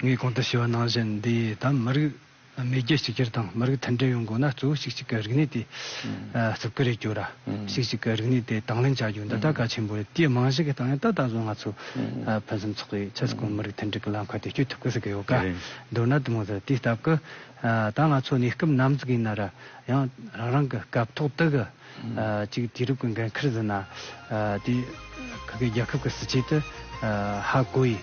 ངས་གོང་དུ་ཞུས་པ་ནང་བཞིན་འདི་ད་མི་རིགས་མེས་རྒྱལ་གཅིག་གྱུར་དང་མི་རིགས་མཐུན་སྒྲིལ་ཡོང་དགོས་ན། གཙོ་བོ་གཅིག་གཅིག་གི་རིག་གནས་དེ་ཨ་བརྩི་བཀུར་རེ་སྐྱོར་ར། གཅིག་གཅིག་གི་རིག་གནས་དེ་དང་ལེན་བྱ་རྒྱུ་འདི་ད་གལ་ཆེན་པོ་རེད། དེའི་རྨང་གཞི་གི་སྟེང་ནས་ད་ད་གཟོད་ང་ཚོ་ཨ་ཕུན་སུམ་ཚོགས་པའི་ཆེས་གོང་མི་རིགས་མཐུན་སྒྲིལ་གྱི་ལམ་ཁ་དེ་སྐྱོད་ཐུབ་ཀི་ཟེར་གི་ཡོད་ཀ། མདོར་ན་དེ་མོ་ཟེར། དེའི་སྟབས་ཀྱིས་ཨ་ད་ང་ཚོ་གནས་སྐབས་ནམ་ཟིག་ཡིན་ན་ར་ཡང་རང་རང་གི་སྐབས་ཐོག་དེ་གི་ཨ་ཅིག་དུས་རབས་ཀྱི་འགན་ཁུར་ཟིན་ན། ཨ་དེ་ཁ་གི་རྒྱལ་ཁབ་ཀྱི་སྲིད་ཇུས་དེ་ཨ་ཧ་གོ་ཡི།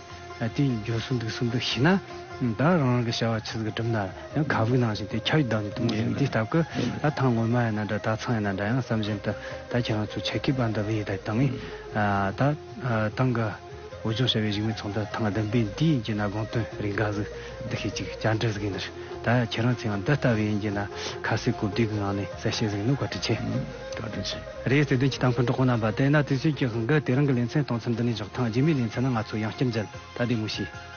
དེའི་འགྱོ་སྲོལ་འདུག་སྲོལ་འདུག་ཤེས་ན། ད་རང་རང་གི་བྱ་བ་ཆི་ཟིག་སྒྲུབ་ན་ཡང་ཁ་བུག་ནང་བཞིན་དེ་ཁྱབ་ཡི་བསྡད་ནས་དུ་མོ་ཟིག་འདིའི་སྟབས་ཀྱིས་ད་ཐང་སྔོན་མ་ཡིན་ན་འདྲ། ད་ཚང་ཡིན་ན་འདྲ། ཡང་བསམ་བཞིན་དུ་ད་ཁྱེད་རང་ཚོ་ཆེད་མཁས་པ་འདི་བས་ཡི་ད་བཏང་ངས། ད་ཐང་གི་བོད་ལྗོངས་བྱ་བའི་བཞུགས་མོལ་ཚོགས་འདུ་ཐེངས་བདུན་པའི་འདི་ཡིན་གྱི་ན་དགོངས་དོན་རེ་འགའ་ཟིག་འདི་ཤེས་ཅིག་བཅར་འདྲི་ཟིག་ཡིན་ནར། ད་ཁྱེད་རང་ཚོས་ཡང་འདི་ལྟ་བུ་ཡིན་གྱི་ན་ཁ་གསལ་གོ་བདེ་གི་ངང་ནས་གསལ་བཤད་ཟིག་ནི་བཀའ་དྲིན་ཆེ། བཀའ་དྲིན་ཆེ། རེད། བརྩེ་ལྡན་གྱི་ལྟ་མཁན་གྲོགས་པོ་རྣམ་པ། དེས་ན་དུས་ཚོད་ཀྱི་དབང་གིས་དེ་རིང་གི་ལེ་ཚན་གཏོང་མཚམས་འདི་ནས་འཇོག། ཐེངས་རྗེས་མའི་ལེ་ཚན་ནང་ང་ཚོ་ཡང་བསྐྱར་མཇལ། ད་བདེ་མོ་བྱོས།